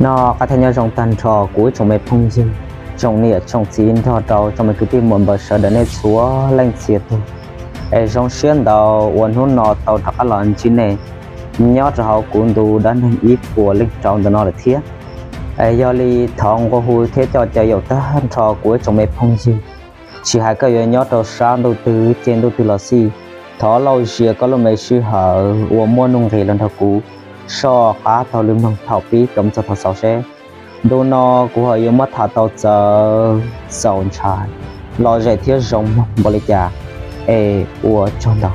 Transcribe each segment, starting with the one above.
Nyob zoo tag nrho kuv ib tsoom me phooj ywg, tsoom niam tsoom txiv nrog rau tsoom me kwv tij muam npawg sawv daws nej txhua leej txhia tug. Es zoo siab ntau uas hnub no tau rov qab los ntsib nej nyob rau hauv kuv ntu dab neeg ib puas leej rau ntawm no lawm thiab. Es yog li thov nqua hu thiab coj caw yaum tag nrho kuv ib tsoom me phooj ywg, tsis hais koj yuav nyob rau sab ntuj twg ces ntuj twg los xij, thov lauj zias koj lub me sij hawm uas muaj nuj nqis los nrog kuv soj qab taug lw mloog thaum pib kom txog thaum xaus seb ntu no kuv ho yuav muab tham tau txawv txaus ntshai, lom zem thiab zoo mloog npaum li cas. Es ua tsaug ntau.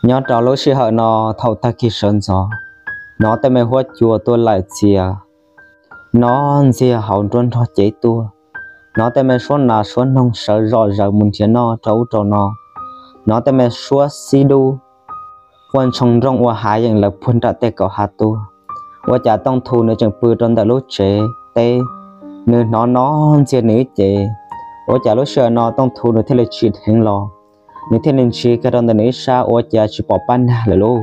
Nyob rau lub sij hawm no, thaum tag kis sawv ntxov, hnov tej me huab cua tuaj laim txias nov ntxiag hauv nruab nrog cev tuaj, hnov tej me suab nas suab noog sawv zom zaws mus nrhiav noj rau ub rau no, hnov tej me suab xib dub quaj ntshoo nrooj ua hav yeem lawv puag nram tej kaum hav tuaj. Ua cas Tooj Thu nws tseem pw rau ntawm lub tsev teb, nws hnov nov ntxiag nws ib ce. Ua cas lub sij hawm no Tooj Thu nws thiaj li tsim dheev los, nws thiaj li ntsia kiag rau ntawm nws ib sab ua cas tsis pom Paj Nag lawm lauj.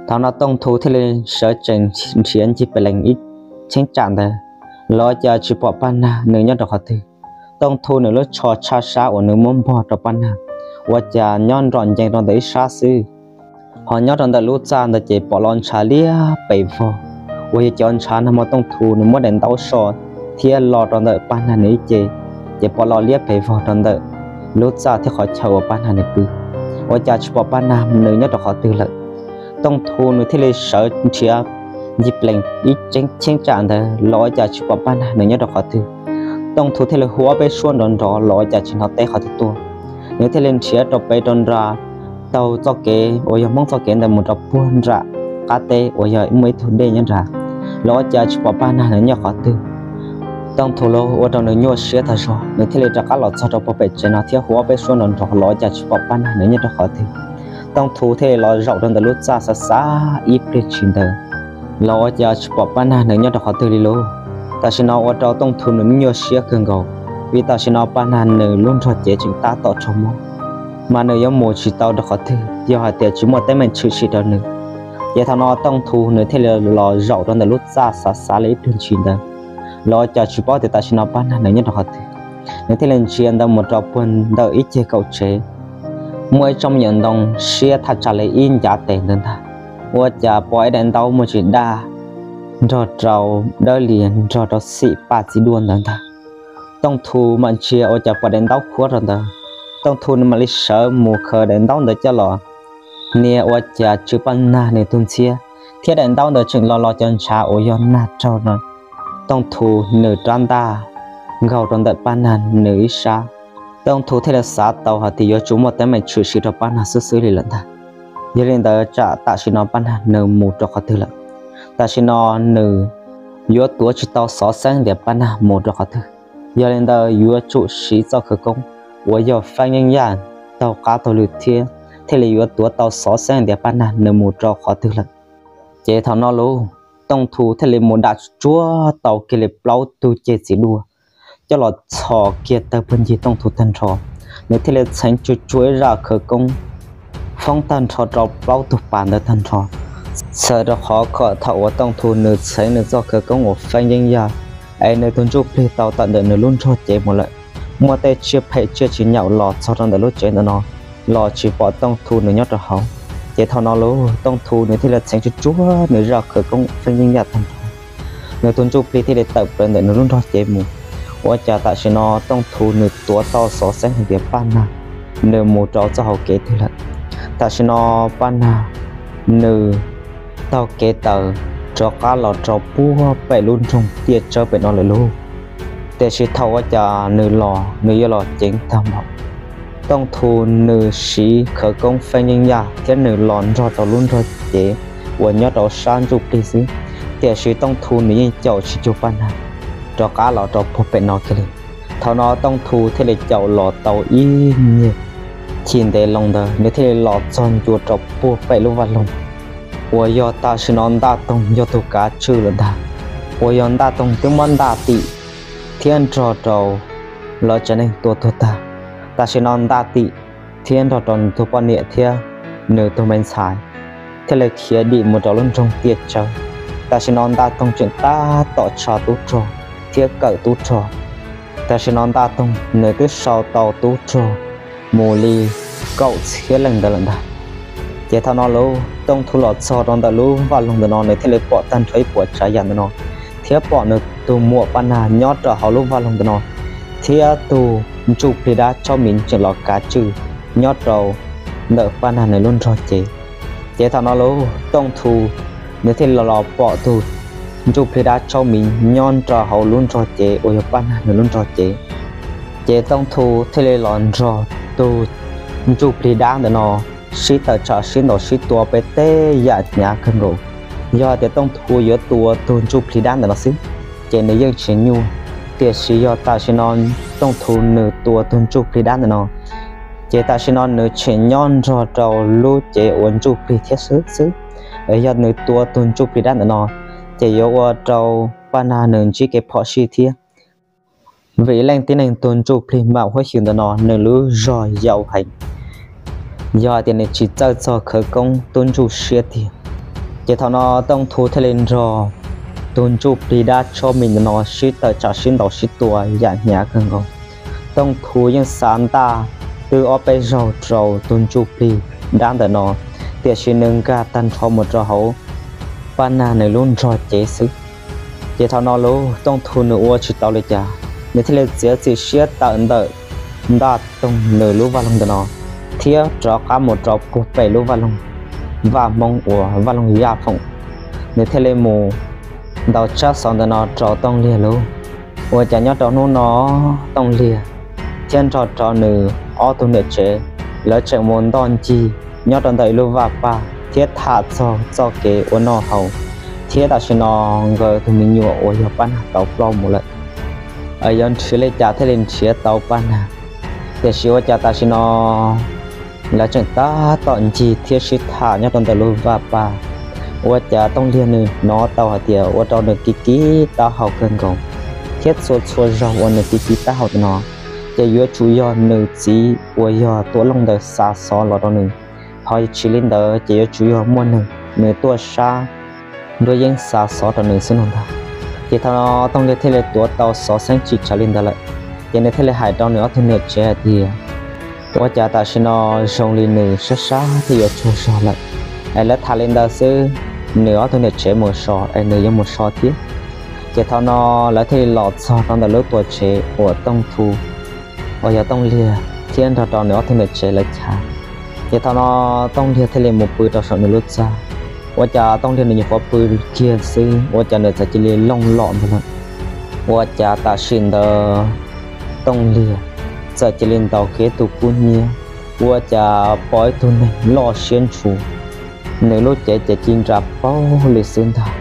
Thaum no Tooj Thu thiaj li sawv tsees nrhiav ncig pes lees ib cheeb tsam ntawd los ua cas tsis pom Paj Nag nws nyob rau qhov twg. Tooj Thu nws lub tsho tshaj sab uas nws muab npog rau Paj Nag ua cas nyob nrom ncees rau ntawm ib sab xwb. Ho nyob rau ntawm lub txaj ntawd ces pom los ntshav liab pes vog, uas yog cov ntshav nag hmo Tooj Thu nws muab daim ntaub so thiab lo rau ntawm Paj Nag nws ib ce, ces pom los liab pes vog rau ntawm lub txaj thiab qhov chaw uas Paj Nag nws pw. Ua cas tsis pom Paj Nag nws nyob rau qhov twg lawm. Tooj Thu nws thiaj li sawv nrhiav ncig plees ib cheeb tsam ntawd los ua cas tsis pom Paj Nag nws nyob rau qhov twg. Tooj Thu thiaj li hu ob peb suab nrov nrov los ua cas tsis hnov teb qhov twg tuaj. Nws thiaj li nrhiav rau pem rau nra taug txoj kev uas yog Hmoob txoj kev ntawd mus rau puag nram qab teb uas yog muaj ib tug dej nyob nrad, los ua cas tsis pom Paj Nag nws nyob qhov twg. Tooj Thu los ua rau nws nyuaj siab tag zog, nws thiaj li rov qab los txog rau puag pem tsev no thiab hu ob peb suab nrov nrov los ua cas tsis pom Paj Nag nws nyob rau qhov twg. Tooj Thu thiaj li los zaum rau ntawm lub txaj xav xav ib pliag ntshis ntawd los ua cas tsis pom Paj Nag nws nyob rau qhov twg li lauj. Tam sim no ua rau Tooj Thu nws nyuaj siab kawg nkaus, vim tam sim no Paj Nag nws lub nrog cev tseem tab tom raug mob, mas nws yuav mus tsis tau rau qhov twg yog hais tias tsis muaj teeb meem tshwm sim rau nws. Ces thaum no Tooj Thu nws thiaj li los zaum rau ntawm lub txaj xav xav li ib pliag ntshis ntawd los ua cas tsis paub tias tam sim no Paj Nag nws nyob rau qhov twg. Nws thiaj li ntsia ntawd mus rau puag ntawm ib ceg kaum tsev, muaj ib tsob me nyuam ntoo siab thaj tsam li ib ncav tes ntawd ntag, ua cas pom ib daim ntaub muaj tsis daj nrog rau dawb lias nrog rau xim paj txiv duaj ntawd ntag. Tooj Thu mam ntsia ua cas pom daim ntaub khuab rau ntawd. Tooj Thu nws mam li sawv mus khaws daim ntaub ntawd coj los hnia ua cas tsw Paj Nag nws tus ntxhiab, thiab daim ntaub ntawd tseem los los cov ntshav uas yog nag raug no. Tooj Thu nws rab ntaj nkaug rau ntawm Paj Nag nws ib sab. Tooj Thu thiaj li xav tau hais tias yuav tsum muaj teeb meem tshwm sim rau Paj Nag xwb xwb li lawm ntag. Yog li ntawd tsam tam sim no Paj Nag nws mus rau qhov twg lawm. Tam sim no nws yuav tuav tsis tau xov xeeb tias Paj Nag mus rau qhov twg. Yog li ntawd yuav tsum siv txoj khawv koob uas yog feeb yeeb yaj taug qab taug lw thiab thiaj li yuav tuav tau xov xeeb tias Paj Nag nws mus rau qhov twg lawm. Ces thaum no lauj, Tooj Thu thiaj li mus dam tsuag tsuag tau kiag li plaub tug ceg txiv duaj coj los txhos kiag tawg puag ncig Tooj Thu tag nrho. Nws thiaj li txheev tsuag tsuag ib zaj khawv koob foob tag nrho rau plaub tug pas ntawd tag nrho. Txhawm rau qhov kom thaum uas Tooj Thu nws txheev nws txoj khawv koob uas feeb yeeb yaj es nws tus ntsuj plig tau tawm ntawm nws lub nrog cev mus lawm, muaj tej tsiaj phem tsiaj tsis nyaum los txog rau ntawm lub tsev ntawm no los tsis pom Tooj Thu nws nyob rau hauv. Ces thaum no lauj, Tooj Thu nws thiaj li txheev tsuag tsuag nws zaj khawv koob feeb yeeb yaj tag nrho. Nws tus ntsuj plig thiaj li tawm plaws ntawm nws lub nrog cev mus. Ua cas tam sim no Tooj Thu nws tuav tau xov xeeb hais tias Paj Nag nws mus rau txoj hauv kev twg lawm. Tam sim no Paj Nag nws taug kev taws rov qab los rau puag pem lub nroog tiaj tsawb pem no lawm lauj. Tiam sis thaum ua cas nws los nws yuav los ceev tag npaum. Tooj Thu nws siv khawv koob feeb yeeb yaj thiab nws los nrog rau lub nrog cev uas nyob rau sab ntsuj plig xwb, tiam sis Tooj Thu nws yeej caum tsis cuag Paj Nag rov qab los rau puag pem no kiag li. Thaum no Tooj Thu thiaj li caum los tau ib nyuag chim ntev loo ntawd nws thiaj li los txog ncua rau puag pem lub vaj loog uas yog tam sim no Ntaj Toog yog tus kav tswj lawm ntag. uas yog Ntaj Toog twb muab Ntaj Tim thiab nrog rau lawv tsev neeg tua tuag tag. Tam sim no Ntaj Tim thiab nrog rau nws tus poj niam thiab nws tus me ntxhais thiaj li khiav dim mus rau lub nroog Tiaj Tsawb. Tam sim no Ntaj Toog tseem tab tom tsa tub rog thiab kawm tub rog. Tam sim no Ntaj Toog nws twb sau tau tub rog mus li kaum txhiab leej ntawd lawm ntag. Ces thaum no lub Tooj Thu los txog rau ntawm lub vaj loog ntawm no, nws thiaj li pom tag nrho ib puas tsav yam ntawm no, thiab pom nws tus muam Paj Nag nyob rau hauv lub vaj loog ntawm no, thiab tus ntsuj plig dab Tsaub Miv tseem los kav tswj nyob rau ntawm Paj Nag nws lub nrog cev. Ces thaum no lub Tooj Thu nws thiaj li los pom tus ntsuj plig dab Tsaub Miv nyob rau hauv lub nrog cev uas yog Paj Nag nws lub nrog cev. Ces Tooj Thu thiaj li los nrog tus ntsuj plig dab ntawm no sib tawm tsam sib ntaus sib tua peb tej yam hnyav kawg nkaus. Yog hais tias Tooj Thu yuav tua tus ntsuj plig dab ntawm no xwb, ces nws yeej tsis nyuaj. Tiam sis yog tam sim no Tooj Thu nws tua tus ntsuj plig dab ntawm no, ces tam sim no nws tseem nyob nrog rau lub cev uas ntsuj plig thiab xwb xwb. Yog nws tua tus ntsuj plig dab ntawm no, ces yuav ua rau Paj Nag nws ntsib kev phom sij thiab. Vim leej tib neeg tus ntsuj plig mam huab xyw ntawm no nws lub zog yau heev, yog hais tias nws tsis txawj txog khawv koob tub ntsuj siab tiag. Ces thaum no Tooj Thu thiaj li nrog tus ntsuj plig dab Tsaub Miv ntawm no sib tawm tsam sib ntaus sib tua yam hnyav kawg nkaus. Tooj Thu yeej xa ntaj twb ob peb zaug rau tus ntsuj plig dab ntawm no, tiam sis nws nkag tag nrho mus rau hauv Paj Nag nws lub nrog cev xwb. Ces thaum no lub Tooj Thu nws ua tsis tau li cas, nws thiaj li txiav txim siab tawm ntawm Ntaj Toog nws lub vaj loog ntawm no, thiab rov qab mus rau puag pem lub vaj loog Vaj Hmoob uas vaj loog Yaj Foom. Nws thiaj li mus ntaus tsab xov ntawm no rau Tooj Liag lub. Ua cas nyob rau hnub no Tooj Liag thiab nrog rau nws ob tug niam tsev, lawv tseem mus ntoj ncig nyob rau ntawm ib lub vaj paj thiab tham txog txoj kev ua noj haus, thiab tam sim no nkawd tus me nyuam uas yog Paj Nag tau ploj mus lawm, yuav nrhiav li cas thiaj li nrhiav tau Paj Nag. Tiam sis ua cas tam sim no lawv tseem tab tom ncig thiab sib tham nyob rau ntawm lub vaj paj, ua cas Tooj Liag nws hnov tau hais tias ua rau nws kiv kiv taub hau kawg nkaus, thiab txhua txhua zaug uas nws kiv kiv taub hau ntawm no, ces yuav tsum yog nws txiv uas yog Tuam Looj ntawd xa xov los rau nws. Ho tsis li ntawd ces yuav tsum yog muaj neeg nws tuaj sab nruab yeeb xa xov rau nws xwb no ntag. Ces thaum no Tooj Liag thiaj li tuav tau xov xeeb tsis tsawg li ntawd lawm, ces nws thiaj li hais rau nws ob tug niam tsev hais tias, ua cas tam sim no zoo li nws sab sab thiab yuav tsaug zog lawm, es lawv tham li ntawd xwb, nws ob tug niam tsev mus so es nws yuav mus so thiab. Ces thaum no lawv thiaj li los txog rau ntawm lub tuam tsev uas Tooj Thu uas yog Tooj Liag thiab nrog rau nws ob tug niam tsev lawv chav. Ces thaum no Tooj Liag thiaj li mus pw rau saum nws lub txaj. Ua cas Tooj Liag nws nyuam qhuav pw kiag xwb ua cas nws txawm cia li looj lom ntag lawm. Ua cas tam sim ntawd Tooj Liag txawm cia li ntaus kiag tus kub hnyiab, ua cas pom ib tug neeg loj siab ntshua, nws lub cev ces ci nra paug li xwb ntag,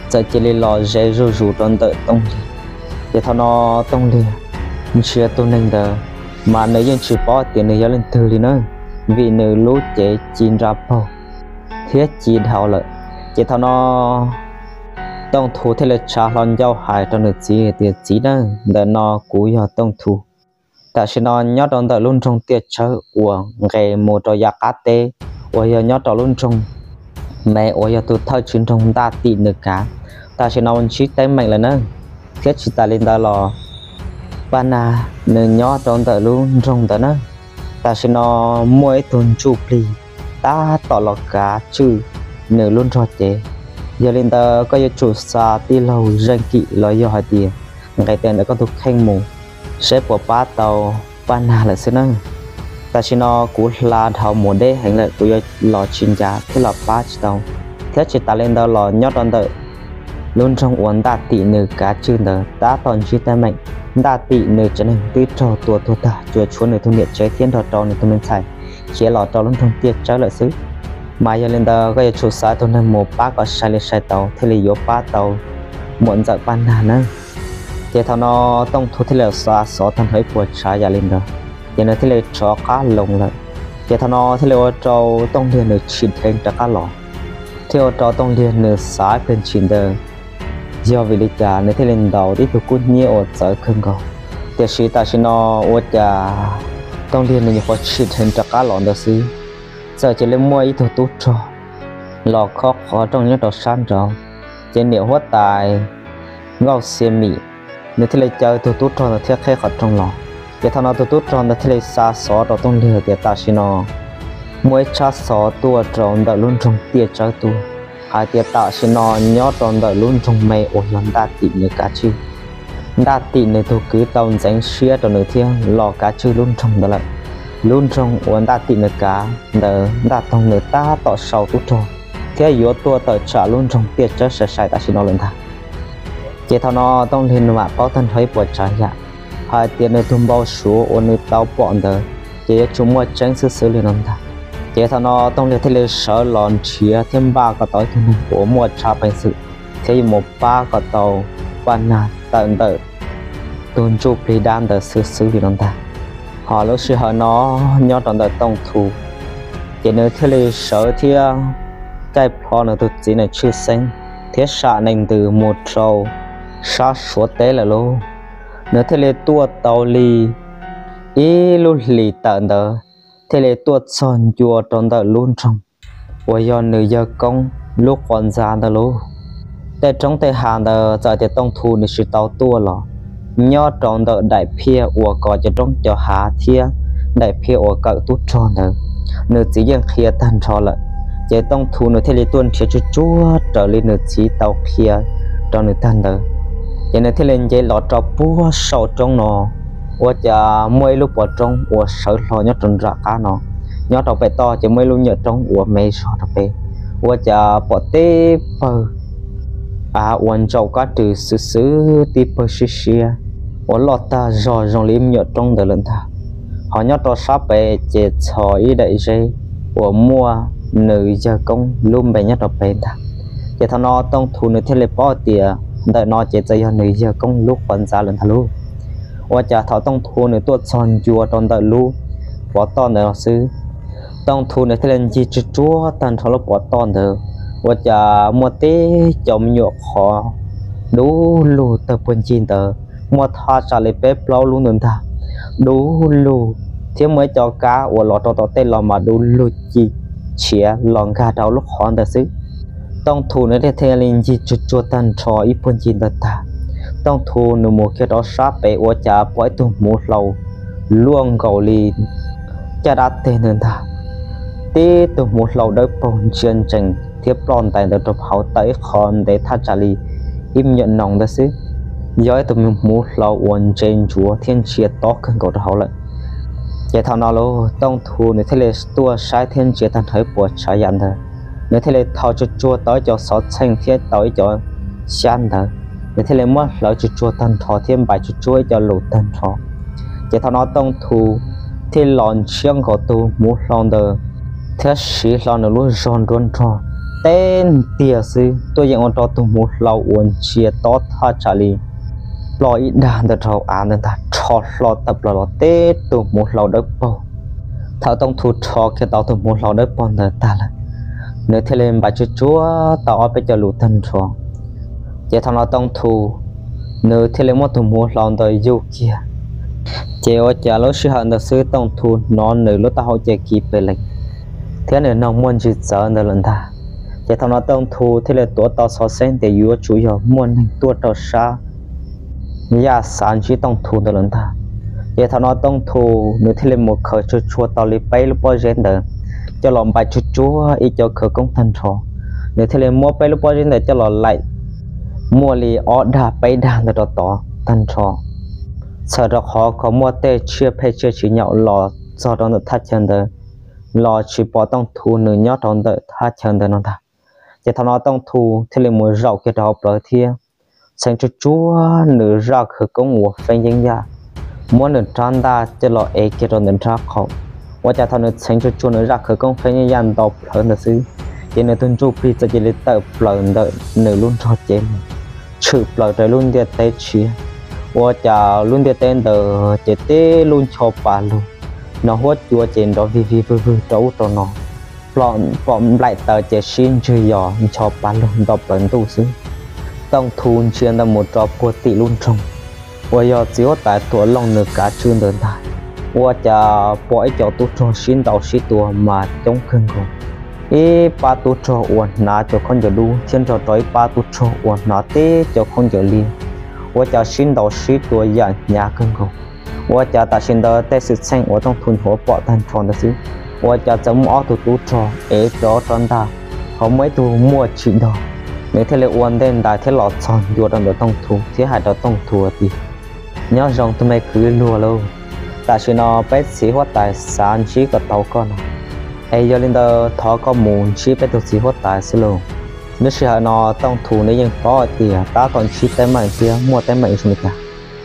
txawm cia li los ze zuj zus rau ntawm Tooj Liag. Ces thaum no Tooj Liag ntsia tus neeg ntawd, mas nws yeej tsis paub tias nws yog leej twg li na, vim nws lub cev ci nra paug thiab ci dhau lawm. Ces thaum no Tooj Thu thiaj li tshav hlo ncauj hais rau nws txiv tias, txiv na, ntawm no kuv yog Tooj Thu. Tam sim no nyob rau ntawm lub nroog Tiaj Tshawb uas nqes mus rau yav qab teb uas yog nyob rau lub nroog me uas yog tus thawj tswv nroog Ntaj Tim nws kav, tam sim no ntsib teeb meem lawm na. Thiab tsis tas li ntawd los Paj Nag nws nyob rau ntawm lub nroog ntawd na, tam sim no muaj ib tug ntsuj plig tab tom los kav tswj nws lub nrog cev. Yog li ntawd koj yuav tsum xa tij laug Zeej Kim los yog hais tias nqes tes ntawm koj tus kheej mus seb puas pab tau Paj Nag lawm xwb na. Tam sim no kuv hla dhau mus deb heev lawm, kuv yuav los tsis ncav thiab los pab tsis tau. Thiab tsis tas li ntawd los nyob rau ntawm lub nroog uas Ntaj Tim nws kav tswj ntawd tab tom ntsib teeb meem, Ntaj Tim nws tsev neeg twb raug tua tuag tag, tsuas tshuav nws tus niam tsev thiab nrog rau nws tus me ntxhais khiav los rau lub nroog Tiaj Tsawb lawm xwb. Mas yog li ntawd koj yuav tsum xa tus neeg mus pab kom sai li sai tau thiaj li yuav pab tau muam ntxawm Paj Nag na. Ces thaum no Tooj Thu thiaj li xa xov tag nrho ib puas tsav yam li ntawd, ces nws thiaj li rov qab los lawm. Ces thaum no thiaj li ua rau Tooj Liag nws tsim dheev rov qab los, thiaj ua rau Tooj Liag nws xav ib pliag ntshis ntawd yog vim li cas nws thiaj li ntaus ib tug kub hnyiab uas txawv kawg nkaus. Tiam sis tam sim no ua cas Tooj Liag nws nyuam qhuav tshim dheev rov qab los ntawd xwb, txawm cia li muaj ib tug tub rog los khob qhov rooj nyob rau sab nraud. Ces niam huab tais Nkauj Xia Mim nws thiaj li caw tug tub rog ntawd thiab qheb qhov rooj los. Ces thaum no tus tub rog ntawd thiaj li xa xov rau Tooj Liag tias tam sim no muaj ib tsab xov tuaj rau ntawm lub nroog Tiaj Tsawb tuaj, hais tias tam sim no nyob rau ntawm lub nroog me uas yog Ntaj Tim nws kav tswj. Ntaj Tim nws tus kwv tau ntxeev siab rau nws thiab los kav tswj lub nroog ntawd lawm. Lub nroog uas Ntaj Tim nws kav ntawd Ntaj Toog nws tab tom sau tub rog thiab yuav tuaj tawm tsam lub nroog Tiaj Tsawb sai sai tam sim no lawm ntag. Ces thaum no Tooj Liag nws mam paub tag nrho ib puas tsav yam, hais tias nws tus npau suav uas nws tau pom ntawd ces yuav tsum muaj tseeb xwb xwb li no ntag. Ces thaum no Tooj Liag thiaj li sawv los nrhiav thiab npaj kom tau ib tug neeg uas muaj tsab peev xwm thiab yuav mus pab kom tau Paj Nag tawm ntawm tus ntsuj plig dab ntawd xwb xwb li no ntag. Ho lub sij hawm no nyob rau ntawm Tooj Thu, ces nws thiaj li sawv thiab caij plho nws tus txiv nees tshwj xeeb thiab sam nees ntws mus rau sab Suav teb lawm lauj. Nws thiaj li tuaj tau li ib lub hlis tawm ntawd, thiaj li tuaj txog ncua rau ntawm lub nroog uas yog nws yawg koob lub quas ntxa ntawd lauj. Tej roob tej hav ntawd txawm tias Tooj Thu nws tsis tau tuaj los nyob rau ntawm daim phiaj uas kos cov roob cov hav thiab daim phiaj uas kawm tub rog ntawd, nws txiv yeej qhia tag nrho lawm. Ces Tooj Thu nws thiaj li tuaj nrhiav tsuag tsuag raws li nws txiv tau qhia rau nws tag ntawd. Ces nws thiaj li nce los rau puag saum roob no, ua cas muaj ib lub pov roob uas sawv hlo nyob rau nram qab no. Nyob rau pem toj ces muaj ib lub nyuam roob uas me zog rau pem, ua cas pom tib pawg av uas ntsaum kab rwg xwb xwb tib pawg siab siab uas loj tag zog zoo li ib me nyuam roob ntawd lawm ntag. Ho nyob rau sab pem ces txhos ib daim zeb uas muaj nws yawg koob lub npe nyob rau pem ntag. Ces thaum no Tooj Thu nws thiaj li paub tias ntawm no ces txawm yog nws yawg koob lub quas ntxa lawm ntag lauj. Ua cas thaum Tooj Thu nws tuaj txog ncua rau ntawm lub pov toj ntawd no xwb, Tooj Thu nws thiaj li ncig tsuag tsuag tag nrho lub pov toj ntawd, ua cas muaj tib co me nyuam qhov dub lug tawg puag ncig ntawd, muaj thaj tsam li peb plaub lub ntawd ntag, dub lug, thiab muaj ib co kab uas los rau tom tej los mas dub lug ci tshiav los nkag rau lub qhov ntawd xwb. Tooj Thu nws thiaj li ncig tsuag tsuag tag nrho ib puag ncig ntawd tag, Tooj Thu nws mus kiag rau sab pem ua cas pom ib tug hmuv hlau luaj nkaus li caj dab teg ntawd ntag. Tib tug hmuv hlau dawb paug ntsia ntsees thiab ploj ntais ntawd rau hauv tawm ib qho ntev thaj tsam li ib me nyuam noog ntawd xwb. Yog ib tug hmuv hlau uas ntse ntsuav thiab ntsia tob kawg nkaus rau hauv lawm. Ces thaum no lauj, Tooj Thu nws thiaj li tuaj saib thiab ntsia tag nrho ib puas tsav yam ntawd, nws thiaj li thau tsuag tsuag tau ib co xov txheej thiab tau ib co xyab ntawd, nws thiaj li muab hlawv tsuag tsuag tag nrho thiab npaim tsuag tsuag ib co lus tag nrho. Ces thaum no Tooj Thu thiaj los ntshiab nkaus tus hmuv hlau ntawd thiab siv hlo nws lub zog nruab nrog teb ntiag xwb tuaj yeem ua rau tus hmuv hlau uas ntsia tob thaj tsam li ploj ib dag ntawd rau hauv av ntawd ntag rho hlo tawm plaws los tib tug hmuv hlau dawb paug. Thaum Tooj Thu rho kiag tau tus hmuv hlau dawb paug ntawd tag lawm, nws thiaj li npaim tsuag tsuag tau ob peb co lus tag nrho. Ces thaum no Tooj Thu nws thiaj li muab tus hmuv hlau ntawd yug kiag. Ces ua cas lub sij hawm ntawd xwb Tooj Thu hnov nws lub taub hau ces kiv pes lees thiab nws noog muaj ntsis txawv ntawd lawm ntag. Ces thaum no Tooj Thu thiaj li tuav tau xov xeeb tias yuav tsum yog muaj neeg tuaj rau sab yaj xav ntsib Tooj Thu ntawd lawm ntag. Ces thaum no Tooj Thu nws thiaj li mus khaws tsuag tsuag tau li peb lub pob zeb ntawd coj los npaim tsuag tsuag ib co khawv koob tag nrho. Nws thiaj li muab peb lub pob zeb ntawd coj los laim muaj li ob dag peb dag ntawd rau tod tag nrho, txhawm rau qhov kom muaj tej tsiaj pheej tsiaj tsis nyaum los txog rau ntawm thaj chaw ntawd los tsis pom Tooj Thu nws nyob rau ntawm thaj chaw ntawd no ntag. Ces thaum no Tooj Thu thiaj li mus zaum kiag rau hauv plawv thiab txheev tsuag tsuag nws zaj khawv koob uas feeb yeeb yaj, muab nws rab ntaj coj los ev kiag rau ntawm nrab qaum. Ua cas thaum nws txheev tsuag tsuag nws zaj khawv koob feeb yeeb yaj nto plhawv ntawd xwb, ces nws tus ntsuj plig txawm cia li tawm plaws ntawm nws lub nrog cev mus, tshwm plaws rau lub ntiaj teb tshiab. Ua cas lub ntiaj teb ntawd ces tib lub ncho pas lug, no huab cua ces nrov vig vig vwg vwg rau ub rau no, pom nplaim taws ces sib ntswg yos ncho pas lug nto plaws ntuj xwb. Tooj Thu ntsia ntawd mus rau puag tim lub nroog uas yog txiv huab tais Tuam Looj nws kav tswj ntawd ntag, ua cas pom ib co tub rog sib ntaus sib tua mas coob kawg nkaus. Ib pab tub rog uas hnav cov khaub ncaws dub thiab nrog rau ib pab tub rog uas hnav tib cov khaub ncaws liab, ua cas sib ntaus sib tua yam hnyav kawg nkaus. Ua cas tam sim ntawd tej xwm txheej uas Tooj Thu nyuam qhuav pom tag nrho ntawd xwb, ua cas txawm muaj ob tug tub rog ev rov rov ntag, ho muaj ib tug muaj tsis dog, nws thiaj li ua ntej ntais thiab los txog ncua rau ntawm Tooj Thu thiab hais rau Tooj Thu tias, Nyob zoo tus me kwv luag lauj, tam sim no peb txiv huab tais xav ntsib kom tau koj no, es yog li ntawd thov koj mus ntsib peb tus txiv huab tais xwb lauj. Lub sij hawm no Tooj Thu nws yeej paub hais tias tab tom ntsib teeb meem thiab muaj teeb meem zoo li cas,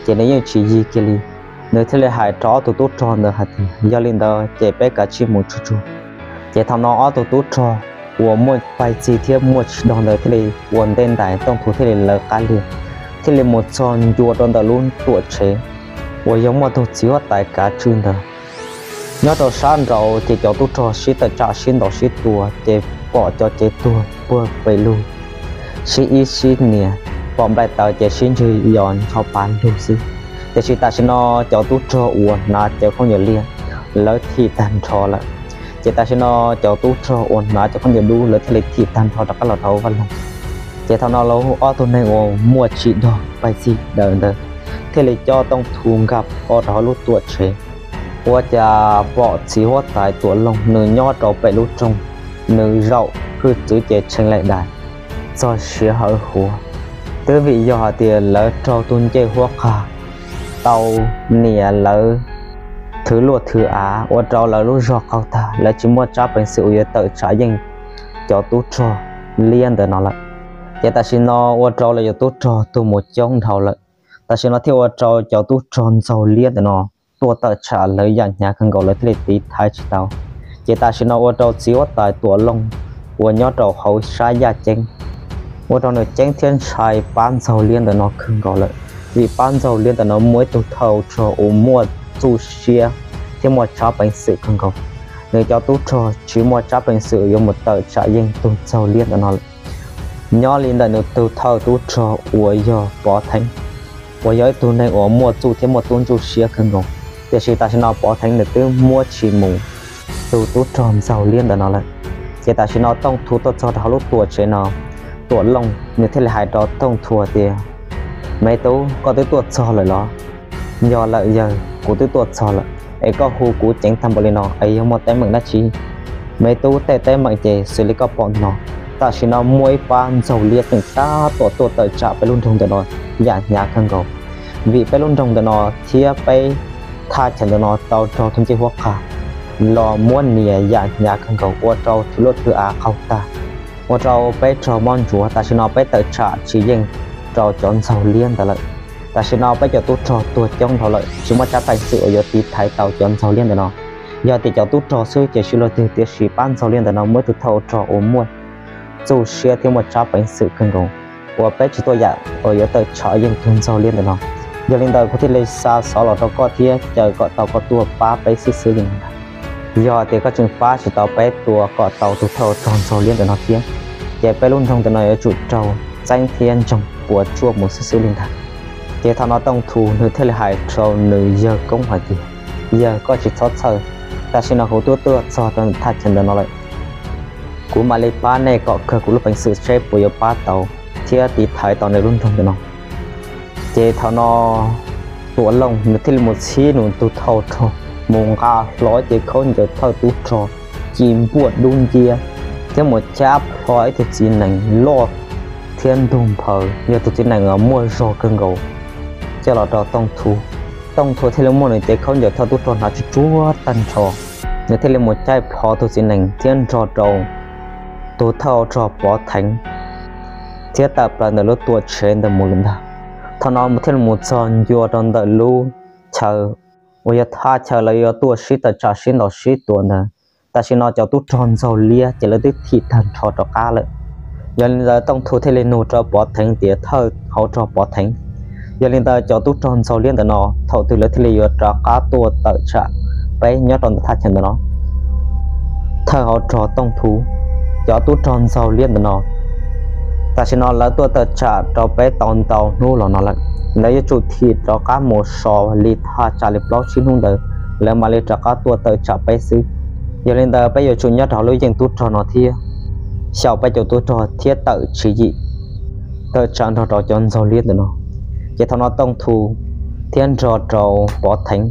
ces nws yeej tsis yig kiag li. Nws thiaj li hais rau ob tug tub rog ntawd hais tias, Yog li ntawd ces peb kav tsij mus tsuag tsuag. Ces thaum no ob tug tub rog uas muaj pais txig thiab muaj tsis dog ntawd thiaj li ua ntej ntais, Tooj Thu thiaj li lawv qab liag, thiaj li mus txog ncua rau ntawm lub tuam tsev uas yog muaj tus txiv huab tais kav tswj ntawd. Nyob rau sab nraud ces cov tub rog sib tawm tsam sib ntaus sib tua ces pom cov cev tuag puag pem lug, sib ib sib nias, pom nplaim tawv ces sib ntswg yos ncho pav lug xwb. Tiam sis tam sim no cov tub rog uas hnav cov khaub ncaws liab lawv thim tag nrho lawm, ces tam sim no cov tub rog uas hnav cov khaub ncaws dub lawv thiaj li thim tag nrho rov qab los rau vaj loog. Ces thaum no lawv ob tug neeg uas muaj tsis dog pais txig daws ntawd thiaj li coj Tooj Thu nkag plho rau hauv lub tuam tsev, ua cas pom txiv huab tais Tuam Looj nws nyob rau pem lub rooj, nws zaum hwj txwv ces tshee laim dais, txog siav hawv huav. Twb vim yog hais tias lawv raug tus ncej huab qag tau niam lawv thwv luaj thwv av ua rau lawv lub zog qaug tag, lawv tsis muaj tsab peev xwm uas yuav tawm tsam yeej cov tub rog liab ntawm no lawm. Ces tam sim no ua rau lawv cov tub rog tuag mus coob dhau lawm. Tam sim no thiaj ua rau cov tub rog ntxaug liab ntawm no tuaj tawm tsam lawv yam hnyav kawg nkaus, lawv thiaj li tiv thaiv tsis tau. Ces tam sim no ua rau txiv huab tais Tuam Looj uas nyob rau hauv sab yaj ceeb, ua rau nws ceeb thiab ntshai pab ntxaug liab ntawm no kawg nkaus lawm, vim pab ntxaug liab ntawm no muaj ib tug thawj rog uas muaj txuj siab thiab muaj tsab peev xwm kawg nkaus. Nws cov tub rog tsis muaj tsab peev xwm yuav mus tawm tsam yeej tus ntxaug liab ntawm no lawm. Nyob li ntawm nws tus thawj tub rog uas yog Pov Theev, uas yog ib tug neeg uas muaj txuj thiab muaj tub ntsuj siab kawg nkaus, tiam sis tam sim no Pov Theev nws twb muab tsis mus tus tub rog ntxaug liab ntawm no lawm. Ces tam sim no Tooj Thu tuaj txog rau hauv lub tuam tsev no, Tuam Looj nws thiaj li hais rau Tooj Thu tias, Me tub, koj twb tuaj txog lawm los? Yog lawm yawg, kuv twb tuaj txog lawm, es koj hu kuv ceev tag npaum li no es yog muaj teeb meem dab tsi? Me tub, tej teeb meem ces xws li koj pom no, tam sim no muaj ib pab ntxaug liab tseem tab tom tuaj tawm tsam peb lub nroog ntawm no yam hnyav kawg nkaus, vim peb lub nroog ntawm no thiab peb thaj chaw ntawm no tau raug tus ncej huab qag los muab nias yam hnyav kawg nkaus ua rau thwv luaj thwv av qaug tag, ua rau peb raug mob ntsuav. Tam sim no peb tawm tsam tsis yeej rau cov ntxaug liab ntawd lawm. Tam sim no peb cov tub rog tuag coob dhau lawm, tsis muaj tsab peev xwm uas yuav tiv thaiv tau cov ntxaug liab ntawm no. Yog tias cov tub rog xwb ces sib luag twg, tiam sis pab ntxaug liab ntawm no muaj ib tug thawj rog uas muaj txuj siab thiab muaj tsab peev xwm kawg nkaus, uas peb tsis tuaj yam uas yuav tawm tsam yeej tus ntxaug liab ntawm no. Yog li ntawd kuv thiaj li xa xov los rau koj thiab caw kom tau koj tuaj pab peb xwb xwb li ntag. Yog tias koj tseem pab tsis tau peb tua kom tau tus thawj rog ntxaug liab ntawm no thiab, ces peb lub nroog ntawm no yuav tsum raug txeeb thiab ntsoog puas tsuaj mus xwb xwb li ntag. Ces thaum no Tooj Thu nws thiaj li hais rau nws yawg koob hais tias, Yawg, koj tsis txhob txhawj, tam sim no kuv twb tuaj txog rau thaj chaw ntawm no lawm. Kuv mam li pab nej kom kawg kuv lub peev xwm seb puas yuav pab tau thiab tiv thaiv tau nws lub nroog ntawm no. Ces thaum no Tuam Looj nws thiaj li mus txhib nws tus thawj rog mus nqa hlo cev khaub ncaws thawj tub rog ci npuaj dub nciab thiab mus cab plho ib tug txiv nees loj thiab ntug nphaws, yog tus txiv nees muaj zog kawg nkaus, coj los rau Tooj Thu. Tooj Thu thiaj li muab nws cev khaub ncaws thawj tub rog hnav tsuj tsuag tag nrho, nws thiaj li mus caij plho tus txiv nees thiab nrog rau tus thawj rog Pov Theev thiab tawm plaws ntawm lub tuam tsev ntawd mus lawm ntag. Thaum no mus thiaj li mus txog ncua rau ntawm lub chaw uas yog thaj chaw lawv yuav tuaj sib tawm tsam sib ntaus sib tua ntawd. Tam sim no cov tub rog ntxaug liab ces lawv twb thim tag nrho rov qab lawm. Yog li ntawd Tooj Thu thiaj li nug rau Pov Theev tias, Thawj hauv rog Pov Theev, yog li ntawd cov tub rog ntxaug liab ntawm no thaum twg lawv thiaj li yuav rov qab tuaj tawm tsam peb nyob rau ntawm thaj chaw ntawm no? Thawj hauv rog Tooj Thu, cov tub rog ntxaug liab ntawm no Tam sim no lawv tuaj tawm tsam rau peb tau ntau hnub los no lawm, lawv yuav tsum thim rov qab mus so li thaj tsam li plaub tsib hnub ntawd, lawv mam li rov qab tuaj tawm tsam peb xwb. Yog li ntawd peb yuav tsum nyob rau hauv lub yeej tub rog no thiab xyaum peb cov tub rog thiab tawm tswv yim tawm tsam nrog rau cov ntxoog liab ntawm no. Ces thaum no Tooj Thu thiab nrog rau Pov Theev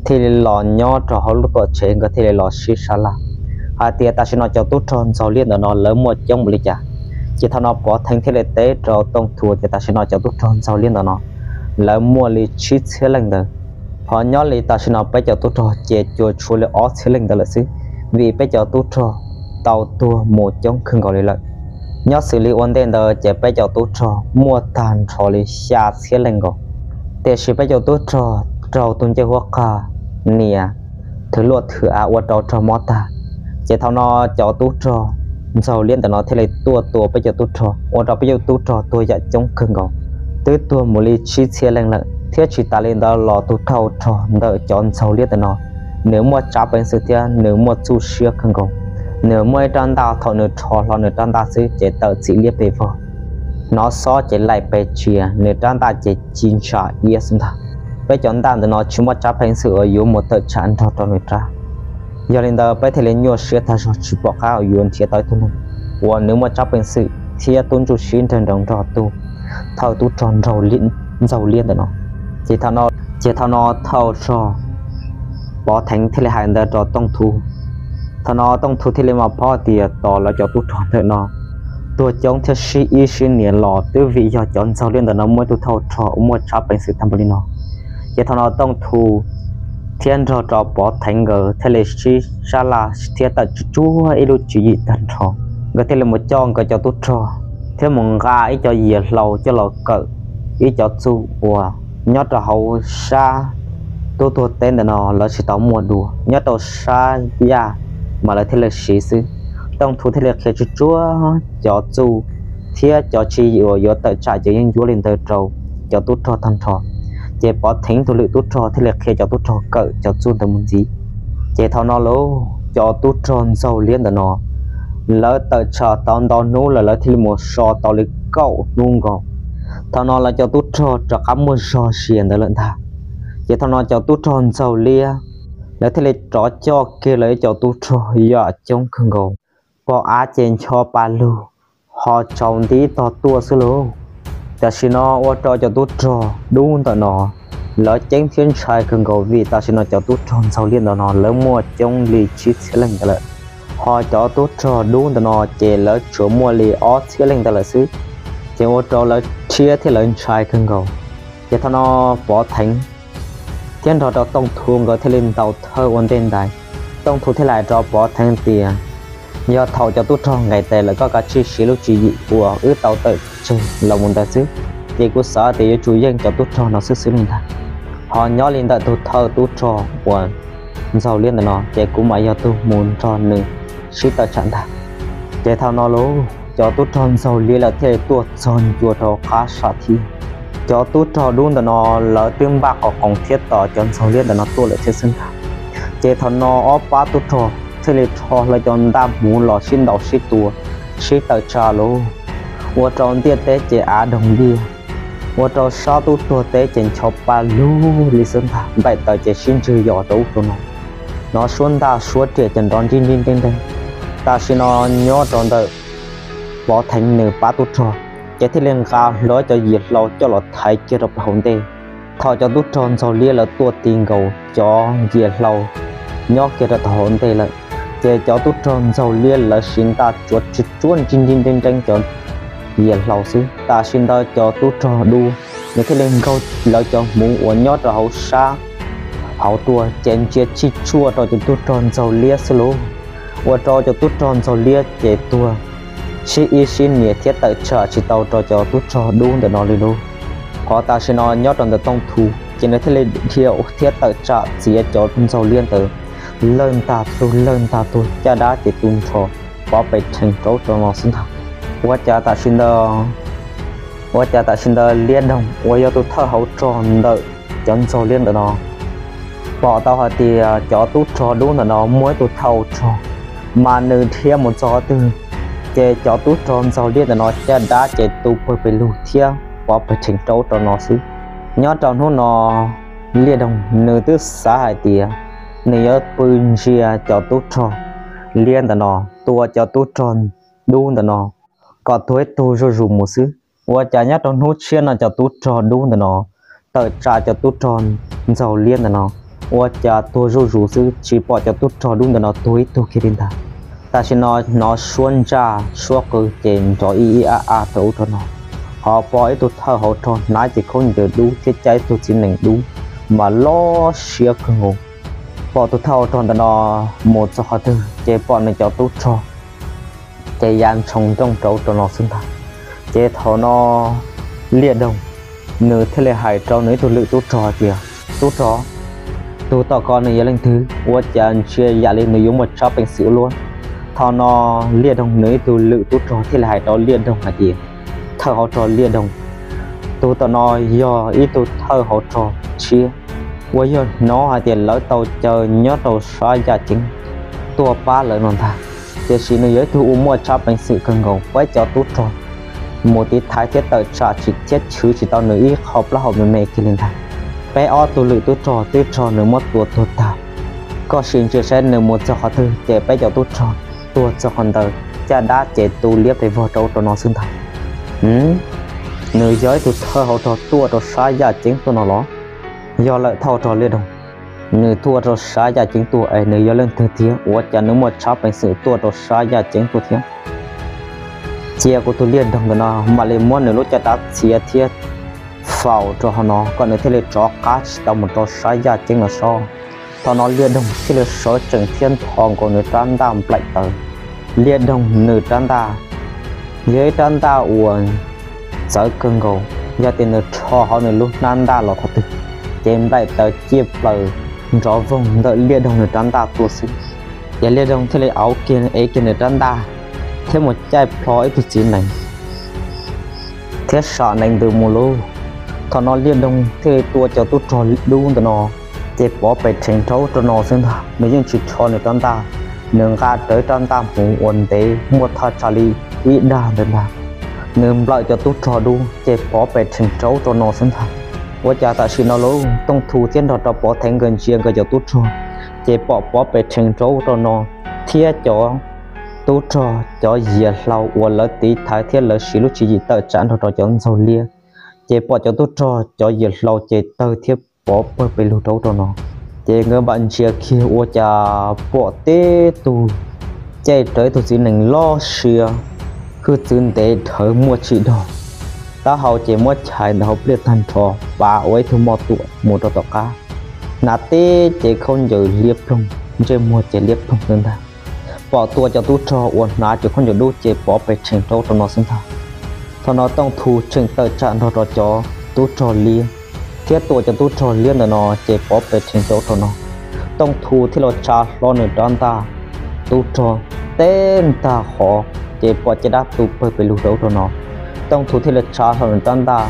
thiaj li los nyob rau hauv lub tuam tsev, nkawd thiaj li los sib sab laj hais tias tam sim no cov tub rog ntxoog liab ntawm no lawv muaj coob npaum li cas. Ces thaum no Pov Theev thiaj li teb rau Tooj Thu tias tam sim no cov tub rog ntxoog liab ntawm no lawv muaj li tsib txhiab leej ntawd, ho nyob li tam sim no peb cov tub rog ces cuag tshuav li ob txhiab leej ntawd lawm xwb, vim peb cov tub rog tau tuag mus coob kawg nkaus li lawm. Nyob xws li ua ntej ntawd ces peb cov tub rog muaj tag nrho li xya txhiab leej nkaus, tiam sis peb cov tub rog raug tus ncej huab qag nias thwm luaj thwm av ua rau raug mob tag. Ces thaum no cov tub rog ntxoog liab ntawm no thiaj li tuaj tua peb cov tub rog, ua rau peb cov tub rog tuag yam coob kawg nkaus, twb tuag mus li tsib txhiab leej lawm. Thiab tsis tas li ntawd los tus thawj rog ntawm cov ntxoog liab ntawm no, nws muaj tsab peev xwm thiab nws muaj txuj siab kawg nkaus. Nws muaj ib rab ntaj, thaum nws rho hlo nws rab ntaj xwb ces tawm txim liab pes vog, hnov xob ces laim pes tsias, nws rab ntaj ces ci ntsa iab xwb ntag. Peb cov ntaj ntawm no tsis muaj tsab peev xwm uas yuav mus tawm tsam nrog rau nws rab. Yog li ntawd peb thiaj li nyuaj siab tag zog tsis pom qab uas yuav nrhiav tau ib tug neeg uas nws muaj tsab peev xwm thiab tub ntsuj sib nrawg nroos nrog tus thawj tub rog ntxoog liab ntawm no. Ces thaum no thawj rog Pov Theev thiaj li hais ntawd rau Tooj Thu. Thaum no Tooj Thu thiaj li mam paub tias tos lawv cov tub rog ntawm no tuag coob thiab sib ib sib nias los twb vim yog cov ntxoog liab ntawm no muaj ib tug thawj rog uas muaj tsab peev xwm tag npaum li no. Ces thaum no Tooj Thu thiab nrog rau Pov Theev nkawd thiaj li sib sab laj thiab tawm tsuag tsuag ib lub tswv yim tag nrho. Nkawd thiaj li mus coj nkawd cov tub rog thiab mus nqa ib co yias hlau coj los kawm ib cov txuj uas nyob rau hauv sab tub tuag teb ntawm no lawv tsis tau muaj dua. Nyob rau sab yaj mas lawv thiaj li siv xwb. Tooj Thu thiaj li qhia tsuag tsuag cov txuj thiab cov tswv yim uas yuav tawm tsam cov yeeb ncuab li ntawd rau cov tub rog tag nrho. Ces Pov Theev tus lwm tub rog thiaj li qhia cov tub rog kawm cov txuj ntawd mus ntxiv. Ces thaum no lauj, cov tub rog ntxoog liab ntawm no lawv tawm tsam tau ntau hnub lawm, lawv thiaj li mus so tau li kaum hnub nkaus. Thaum no lawv cov tub rog rov qab muaj zog sia ntawd lawm ntag. Ces thaum no cov tub rog ntxoog liab lawv thiaj li rov coj kiag lawv cov tub rog yam coob kawg nkaus, pom av ces ncho pa lug, ho tsaus nti tog tuaj xwb lauj. Tam sim no ua rau cov tub rog dub ntawm no lawv ceeb thiab ntshai kawg nkaus, vim tam sim no cov tub rog ntxoog liab ntawm no lawv muaj coob li tsib txhiab leej ntawd lawm, ho cov tub rog dub ntawm no ces lawv tsuas muaj li ob txhiab leej ntawd lawm xwb. Ces ua rau lawv rhiab thiab lawv ntshai kawg nkaus. Ces thaum no Pov Theev thiab nrog rau Tooj Thu nkawd thiaj li ntaus thawj ua ntej ntaiv. Tooj Thu thiaj li hais rau Pov Theev tias, yog thaum cov tub rog nqes tes lawm koj kav tsij siv lub tswv yim uas wb tau tawm tseg los mus ntawd xwb, ces kuv xav tias yuav tsum yeej cov tub rog no xwb xwb li ntag. Ho nyob li ntawm tus thawj tub rog uas ntxoog liab ntawm no ces kuv mam yog tus mus nrog nws sib tawm tsam ntag. Ces thaum no lauj, cov tub rog ntxoog liab lawv thiaj li tuaj txog ncua rau qab sam thiab. Cov tub rog dub ntawm no lawv twb npaj qhov qoos thiab tos cov ntxoog liab ntawm no tuaj lawm thiab xwb ntag. Ces thaum no ob pab tub rog thiaj li rho lawv cov ntaj hmuv los sib ntaus sib tua, sib tawm tsam lauj, ua rau ntiaj teb ces av doog liaj, ua rau sab tub tuag teb ces ncho pa lug li xwb ntag, nplaim taws ces sib ntswg yos rau ub rau no. Hnov suab ntaj suab riam ces nrov nrib nrib nreeb nreeb. Tam sim no nyob rau ntawm Pov Theev nws pab tub rog, ces thiaj li nqa hlo cov yias hlau coj los thaiv kiag rau hauv ntej. Thaum cov tub rog ntxoog liab lawv tuaj ti nkaus cov yias hlau nyob kiag rau hauv ntej lawm, ces cov tub rog ntxoog liab lawv siv ntaj tsuav tsuav nrib nrib nreeb nreeb cov yias hlau xwb. Tam sim ntawd cov tub rog dub nws thiaj li nkaug lawv cov hmuv uas nyob rau hauv sab hauv tuaj ces ntsia tsuj tsuav rau cov tub rog ntxoog liab xwb lauj. Ua rau cov tub rog ntxoog liab ces tuag sib ib sib nias thiab tawm tsam tsis tau rau cov tub rog dub ntawm no li lauj. Ho tam sim no nyob rau ntawm Tooj Thu ces nws thiaj li dhia thiab tawm tsam txiav cov ntxoog liab ntawd lawj ntag tug lawj ntag tug, caj dab ces tu nrho pov pes rhees rau ub rau no xwb ntag. Ua cas tam sim ntawd, ua cas tam sim ntawd Liab Doog uas yog tus thawj hauv rog ntawm cov ntxoog liab ntawm no pom tau hais tias cov tub rog dub ntawm no muaj ib tug thawj rog, mas nws dhia mus txog qhov twg Ces cov tub rog ntxaug liab ntawm no caj dab ces tu pawg pes lug thiab pov pes rhees rau ub rau no xwb. Nyob rau hnub no Liaj Doog nws twb xav hais tias nws yuav pw ntsia cov tub rog liab ntawm no, tua cov tub rog dub ntawm no kom tuag ib tug zuj zus mus xwb. Ua cas nyob rau hnub tshiab no cov tub rog dub ntawm no tawm tsam cov tub rog ntxaug liab ntawm no, ua cas tuag zuj zus xwb, tsis pom cov tub rog dub ntawm no tuag ib tug kiag li ntag. Tam sim no hnov suab ntsaj suab qw ces nrov ib ib ab ab rau ub rau no. Ho pom ib tug thawj hauv rog hnav cev khaub ncaws dub thiab caj ib tug txiv nees dub mas loj siab kawg nkaus. Pom tus thawj hauv rog ntawm no mus txog qhov twg ces pom nws cov tub rog ces ya ntshoo nrooj rau ub rau no xwb ntag. Ces thaum no Liaj Doog nws thiaj li hais rau nws ib tug lwm tub rog tias, Tub rog, tus tom ko nws yog leej twg? Ua cas ntsia yam li nws yuav muaj tsab peev xwm ua luaj? Thaum no Liaj Doog nws ib tug lwm tub rog thiaj li hais rau Liaj Doog hais tias, Thawj hauv rog Liaj Doog, tus tom no yog ib tug thawj hauv rog tshiab uas yog hnov hais tias lawv tau caw nyob rau sab yaj ceeb tuaj pab lawv no ntag. Tiam sis nws yog ib tug uas muaj tsab peev xwm kawg nkaus, peb cov tub rog mus tiv thaiv thiab tawm tsam tsis thiab chwv tsis tau nws ib qho plaub hau me me kiag li ntag. Peb ob tug lwm tub rog twb raug nws muab tua tuag tag. Koj sim ntsia saib nws mus txog qhov twg ces peb cov tub rog tuag txog qhov ntawd, caj dab ces tu liab pes vog rau ub rau no xwb ntag. Nws yog ib tug thawj hauv rog tuaj rau sab yaj ceeb tuaj no los? Yog lawm, thawj hauv rog Liaj Doog, nws tuaj rau sab yaj ceeb tuaj es nws yog leej twg thiab? Ua cas nws muaj tsab peev xwm tuaj rau sab yaj ceeb tuaj thiab? Cia kuv tus Liaj Doog ntawm no mam li muab nws lub caj dab txiav thiab faus rau hauv no kom nws thiaj li rov qab tsis tau mus rau sab yaj ceeb no sob. Thaum no Liaj Doog thiaj li sawv tsees thiab nthos nkaus nws rab ntaj nplaim tawv. Liaj Doog nws rab ntaj yog ib rab ntaj uas txawv kawg nkaus, yog tias nws rho hauv nws lub hnab ntaj los qhov twg ces nplaim tawv ciaj plaws nrov voog ntawm Liaj Doog nws rab ntaj tuaj xwb. Ces Liaj Doog thiaj li auv kiag ev kiag nws rab ntaj thiab mus caij plho ib tug txiv nees thiab sam nees ntws mus lauj. Thaum no Liaj Doog thiaj li tua cov tub rog dub ntawm no ces pov pes rhees rau ub rau no xwb ntag. Nws yeej tsis rho nws rab ntaj, nws nqa rawv rab ntaj hmuv uas ntev muaj thaj tsam li ib dag ntawd ntag. Nws nplawm cov tub rog dub ces pov pes rhees rau ub rau no xwb ntag. Ua cas tam sim no lauj, Tooj Thu thiab nrog rau Pov Theev nkawd ntsia nkawd cov tub rog ces pom pov pes rhees rau ub rau no, thiab cov tub rog cov yias hlau uas lawv tiv thaiv thiab lawv siv lub tswv yim tawm tsam nrog rau cov ntxaug liab ces pom cov tub rog cov yias hlau ces tawg thiab pov pawg pes lug rau ub rau no. Ces nkawd mam ntsia kiag ua cas pom tib tug caij rawv ib tug txiv nees loj siab, hwj txwv ntev dhawv muaj tsim dhos, taub hau ces muab chais ntawm hauv pliaj tag nrho, pav ua ib tug moj tuam mus rau tom qab, hnav tib cev khaub ncaws liab ploog, ntsej muag ces liab ploog xwb ntag. Pom tua cov tub rog uas hnav cev khaub ncaws dub ces pov pes rhees rau ub rau no xwb ntag. Thaum no Tooj Thu tseem tawm tsam nrog rau cov tub rog liab thiab tua cov tub rog liab ntawm no ces pov pes rhees rau ub rau no. Tooj Thu thiaj los tsa hlo nws rab ntaj, tub rog teb ntag qhov ces pom caj dab tu pawg pes lug rau ub rau no. Tooj Thu thiaj li tsa hlo nws rab ntaj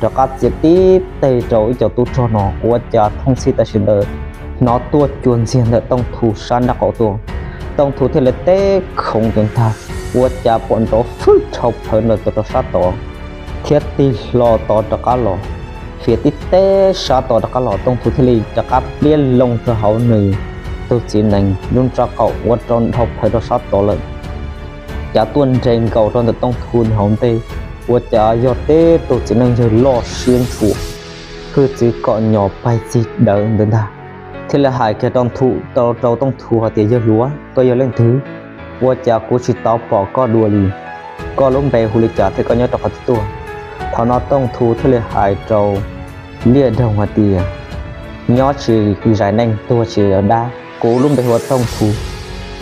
rov qab txiav tib teg rau ib co tub rog no, ua cas thooj txhij tam sim ntawd hnov tuaj cuag ntxiag ntawm Tooj Thu sab nraub qaum tuaj. Tooj Thu thiaj li teb khoov tus ntag, ua cas pom nrov fwj dhau plhawv ntawm rau sab tod thiab tig hlo tod rov qab los, fiav tib teg sab tod rov qab los. Tooj Thu thiaj li rov qab pliab loo rau hauv nws tus txiv nees lub nraub qaum ua rau dhau plhawv rau sab tod lawm. Cas tuaj nres nkaus rau ntawm Tooj Thu nws hauv ntej, ua cas yog tib tug txiv neej yawg loj siab ntshua, hwj txwv kom nyos paig txig dawv ntawd ntag. Thiaj li hais kiag rau Thu, rau, rau Tooj Thu hais tias, Yawg hluas, koj yog leej twg? Ua cas kuv tsis tau pom koj dua li? Koj lub npe hu li cas thiab koj nyob rau qhov twg tuaj? Thaum no Tooj Thu thiaj li hais rau Liaj Doog hais tias, Nyob tsis zais neej, tuag tsis zais dab. Kuv lub npe hu ua Tooj Thu.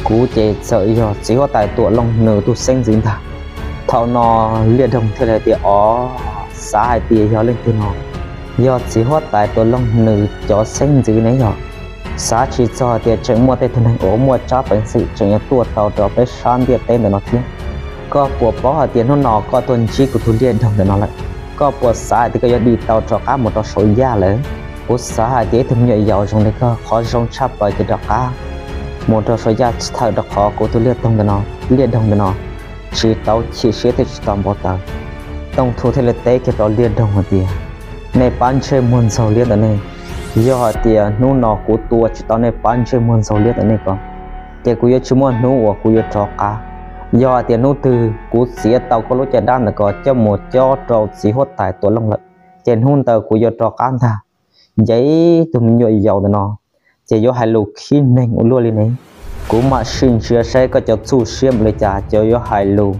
Kuv ces txawm yog txiv huab tais Tuam Looj nws tus xeeb ntxwv ntag. Thaum no Liaj Doog thiaj li hais tias, Os, xav hais tias yog leej twg no? Yog txiv huab tais Tuam Looj nws cov xeeb ntxwv ne yog? Xav tsis txog hais tias tseem muaj tej tug neeg uas muaj tsab peev xwm tseem yuav tuaj tau rau peb sab ntiaj teb ntawm no thiab. Koj puas paub hais tias hnub no koj tuaj ntsib kuv tus Liaj Doog ntawm no lawm? Koj puas xav hais tias koj yuav dim tau rov qab mus rau saum yaj lawm? Kuv xav hais tias ib tug me nyuam yaus zoo li koj, qhov zoo tshaj plaws ces rov qab mus rau saum yaj tsis txhawm rau qhov kuv tus Liaj Doog ntawm no, Liaj Doog ntawm no tsis tau chim siab thiab tsis tau npau taws. Tooj Thu thiaj li teb kiag rau Liaj Doog hais tias, nej pab ntsej muag ntxaug liab ntawm nej, yog hais tias hnub no kuv tua tsis tau nej pab ntsej muag ntxaug liab ntawm nej ko, ces kuv yuav tsis muaj hnub uas kuv yuav rov qab. Yog hais tias hnub twg kuv txiav tau koj lub caj dab ntawm ko coj mus cob rau txiv huab tais Tuam Looj lawm, ces hnub ntawd kuv yuav rov qab ntag. Ces tus me nyuam yaus ntawm no ces yuav hais lus khib neeg ua luaj li ne. Kuv mam sim ntsia saib koj cov txuj siab npaum li cas, ces yuav hais lus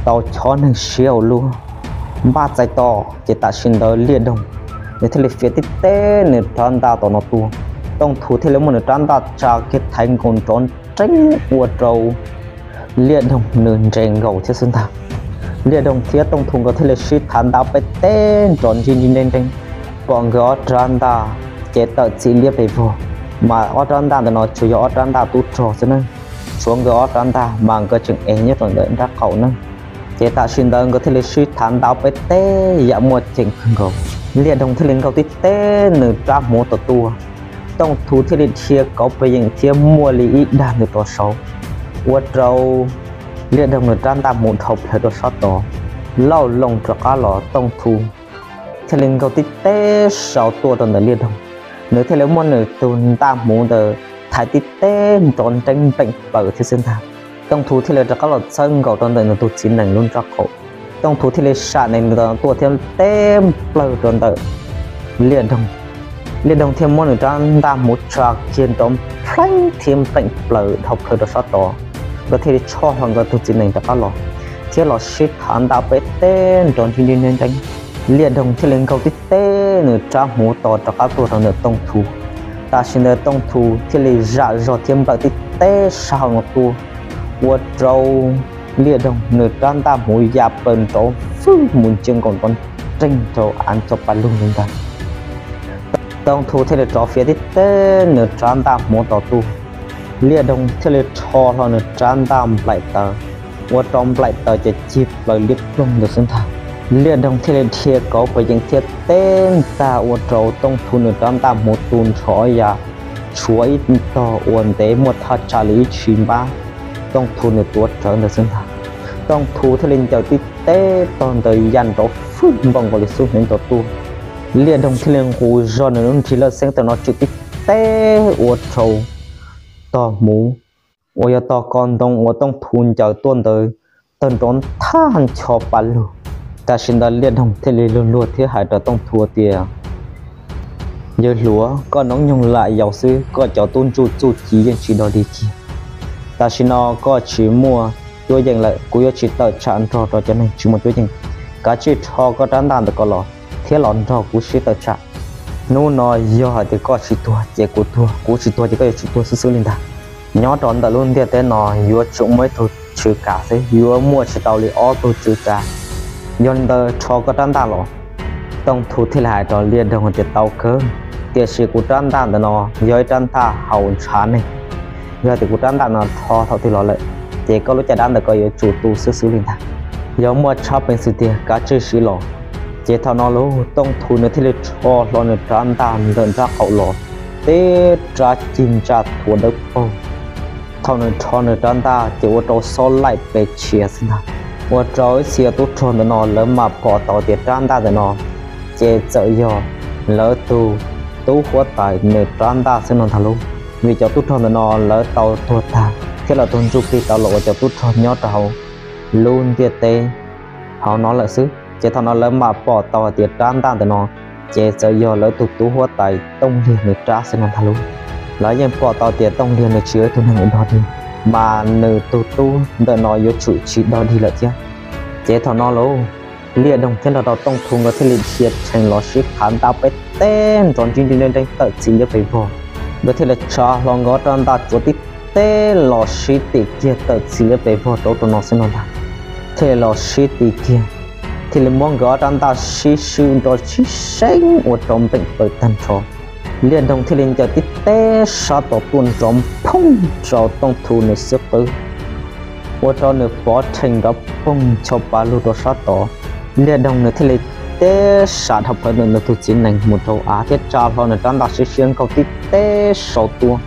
tau chob neeg siab ua luaj. Npaj txais tos, ces tam sim ntawd Liaj Doog nws thiaj li fiav tib teb nws rab ntaj tom no tuaj. Tooj Thu thiaj li muab nws rab ntaj tsa kiag thaiv nkaus nrov nreeb ua rau Liaj Doog nws nres nkaus thiab xwb ntag. Liaj Doog thiab Tooj Thu nkawd thiaj li sib thav ntaj peb teb nrov nrib nrib nreeb nreeb, pom nkawd ob rab ntaj ces tawm txim liab pes vog. Mas ob rab ntaj ntawm no tsuas yog ob rab ntaj tub rog xwb na, tshuav nkawd ob rab ntaj mas nkawd tseem ev nyob rau ntawm nrab qaum na. Ces tam sim ntawd nkawd thiaj li sib thav ntaj peb teb yam muaj ceem kawg nkaus. Liaj Doog thiaj li nkaug tib teb nws rab hmuv tom tuaj, Tooj Thu thiaj li dhia kauv pes yeem thiab muaj li ib dag ntawd rov saud, ua rau Liaj Doog nws rab ntaj hmuv dhau plaws rau sab tod, lauj loos rov qab los. Tooj Thu thiaj li nkaug tib teb sau tuaj rau ntawm Liaj Doog, nws thiaj li muab nws tus ntaj hmuv ntawd thaiv tib teb nrov nreeb npeem plaws thiab xwb ntag. Tooj Thu thiaj li rov qab los txhawb nkaus rau ntawm nws tus txiv nees lub nrab qaum. Tooj Thu thiaj li sam nws tuaj thiab teb nplawg rau ntawm Liaj Doog. Liaj Doog thiaj muab nws rab ntaj hmuv tsa kiag nrov npleeb thiab npeem plaws dhau plaws rau sab tod. Nkawd thiaj li tshoj hlo nkawd tus txiv nees rov qab los, thiab los sib thav ntaj peb teb nrov nrib nrib nreeb nreeb. Liaj Doog thiaj li nkaug tib teb nws rab hmuv tos rov qab tuaj rau ntawm Tooj Thu. Tam sim ntawd Tooj Thu thiaj li zam zog thiab nplawm tib teb sab hauv no tuaj, ua rau Liaj Doog nws rab ntaj hmuv ya plaws nrov fwj mus ncw nkaus nrov nreeg rau av cov pas lug li ntag. Tooj Thu thiaj li rov fiav tib teb nws rab ntaj hmuv tos tuaj. Liaj Doog thiaj li rho hlo nws rab ntaj nplaim taws, ua rau nplaim taws ces cig plaws liab ploog ntawd xwb ntag. Liaj Doog thiaj li dhia kauv pes yeem thiab teb ntag ua rau Tooj Thu nws rab ntaj hmuv tu nrho ya, tshuav ib tog uas ntev muaj thaj tsam li ib tshim npab, Tooj Thu nws tuav rawv ntawd xwb ntag. Tooj Thu thiaj li ncaws tib teb tog ntawd ya nrov fwj npaum nkaus li xub hneev ntov tuaj. Liaj Doog thiaj li nqus zog nws lub nrig laj xeeb tam no tswm tib teb ua rau tog hmuv uas yog tog ko ntoo uas Tooj Thu ncaws tuaj ntawd tawg nrov nthaj ncho pa lug. Tam sim ntawd Liaj Doog thiaj li luag luag thiab hais rau Tooj Thu tias, yawg hluas, koj noob nyoog lam yaus xwb, koj cov tub ntsuj txuj ci yeej tsis dog dig kiag. Tam sim no koj tsis muaj cuab yeej lawm, kuv yuav tsis tawm tsam nrog rau cov neeg tsis muaj cuab yeej. Kav tsij rho koj rab ntaj ntawm ko los thiab los nrog kuv sib tawm tsam. Hnub no yog hais tias koj tsis tuag ces kuv tuag, kuv tsis tuag ces koj yuav tsum tuag xwb xwb li ntag. Nyob rau ntawm lub ntiaj teb no yuav tsum muaj ib tug tswv kav xwb, yuav muaj tsis tau li ob tug tswv kav. Yog li ntawd rho koj rab ntaj los. Tooj Thu thiaj li hais rau Liaj Doog tias, tau kawg, tiam sis kuv rab ntaj ntawm no yog ib rab ntaj haus ntshav neeg. Yog tias kuv rab ntaj no rho thaum twg los lawm, ces koj lub caj dab ntawm ko yuav tsum tu xwb xwb li ntag. Yog muaj tshab peev xwm tiag kav tsij siv los. Ces thaum no lauj, Tooj Thu nws thiaj li rho hlo nws rab ntaj ntawm nrab qaum los, teb rab cig ntsa thuav dawb paug. Thaum nws rho nws rab ntaj ces ua rau xob laim pes tshiav xwb ntag. Ua rau ib txhia tub rog ntawm no lawv mam pom tau tias rab ntaj ntawm no ces txawm yog lawv tus tub huab tais nws rab ntaj xwb no ntag lauj. Vim cov tub rog ntawm no lawv tau tuag tag thiab lawv tus ntsuj plig tau los ua cov tub rog nyob rau hauv lub ntiaj teb hauv no lawm xwb. Ces thaum no lawv mam pom tau hais tias rab ntaj ntawm no ces txawm yog lawv tus tub huab tais Tooj Liag nws rab xwb no ntag lauj. Lawv yeej pom tau tias Tooj Liag nws tsis yog ib tug neeg uas dog dig, mas nws tus tub ntawm no yuav tsum tsis dog dig lawm thiab. Ces thaum no lauj, Liaj Doog thiab nrog rau Tooj Thu nkawd thiaj li dhia rhees los sib thav ntaj peb teb nrov nrib nrib nreeb nreeb tawm txim liab pes vog. Nkawd thiaj li tsa hlo nkawd ob rab ntaj tsuav tib teb los sib tim kiag tawm txim liab pes vog rau rau no xwb no ntag. Thiaj li los sib tim kiag, thiaj li muab nkawd ob rab ntaj sib swb nrov sib seeb ua rau npeem plaws tag nrho. Liaj Doog thiaj li ncaws tib teb sab tod tuaj nrov phooj rau Tooj Thu nws xub qwb, ua rau nws pov rhees nrov poog ncho pa lug rau sab tod. Liaj Doog nws thiaj li teb sam dhau plawv nws tus txiv nees mus rau av thiab tsa hlo nws rab ntaj siab siab nkaug tib teb sau tuaj.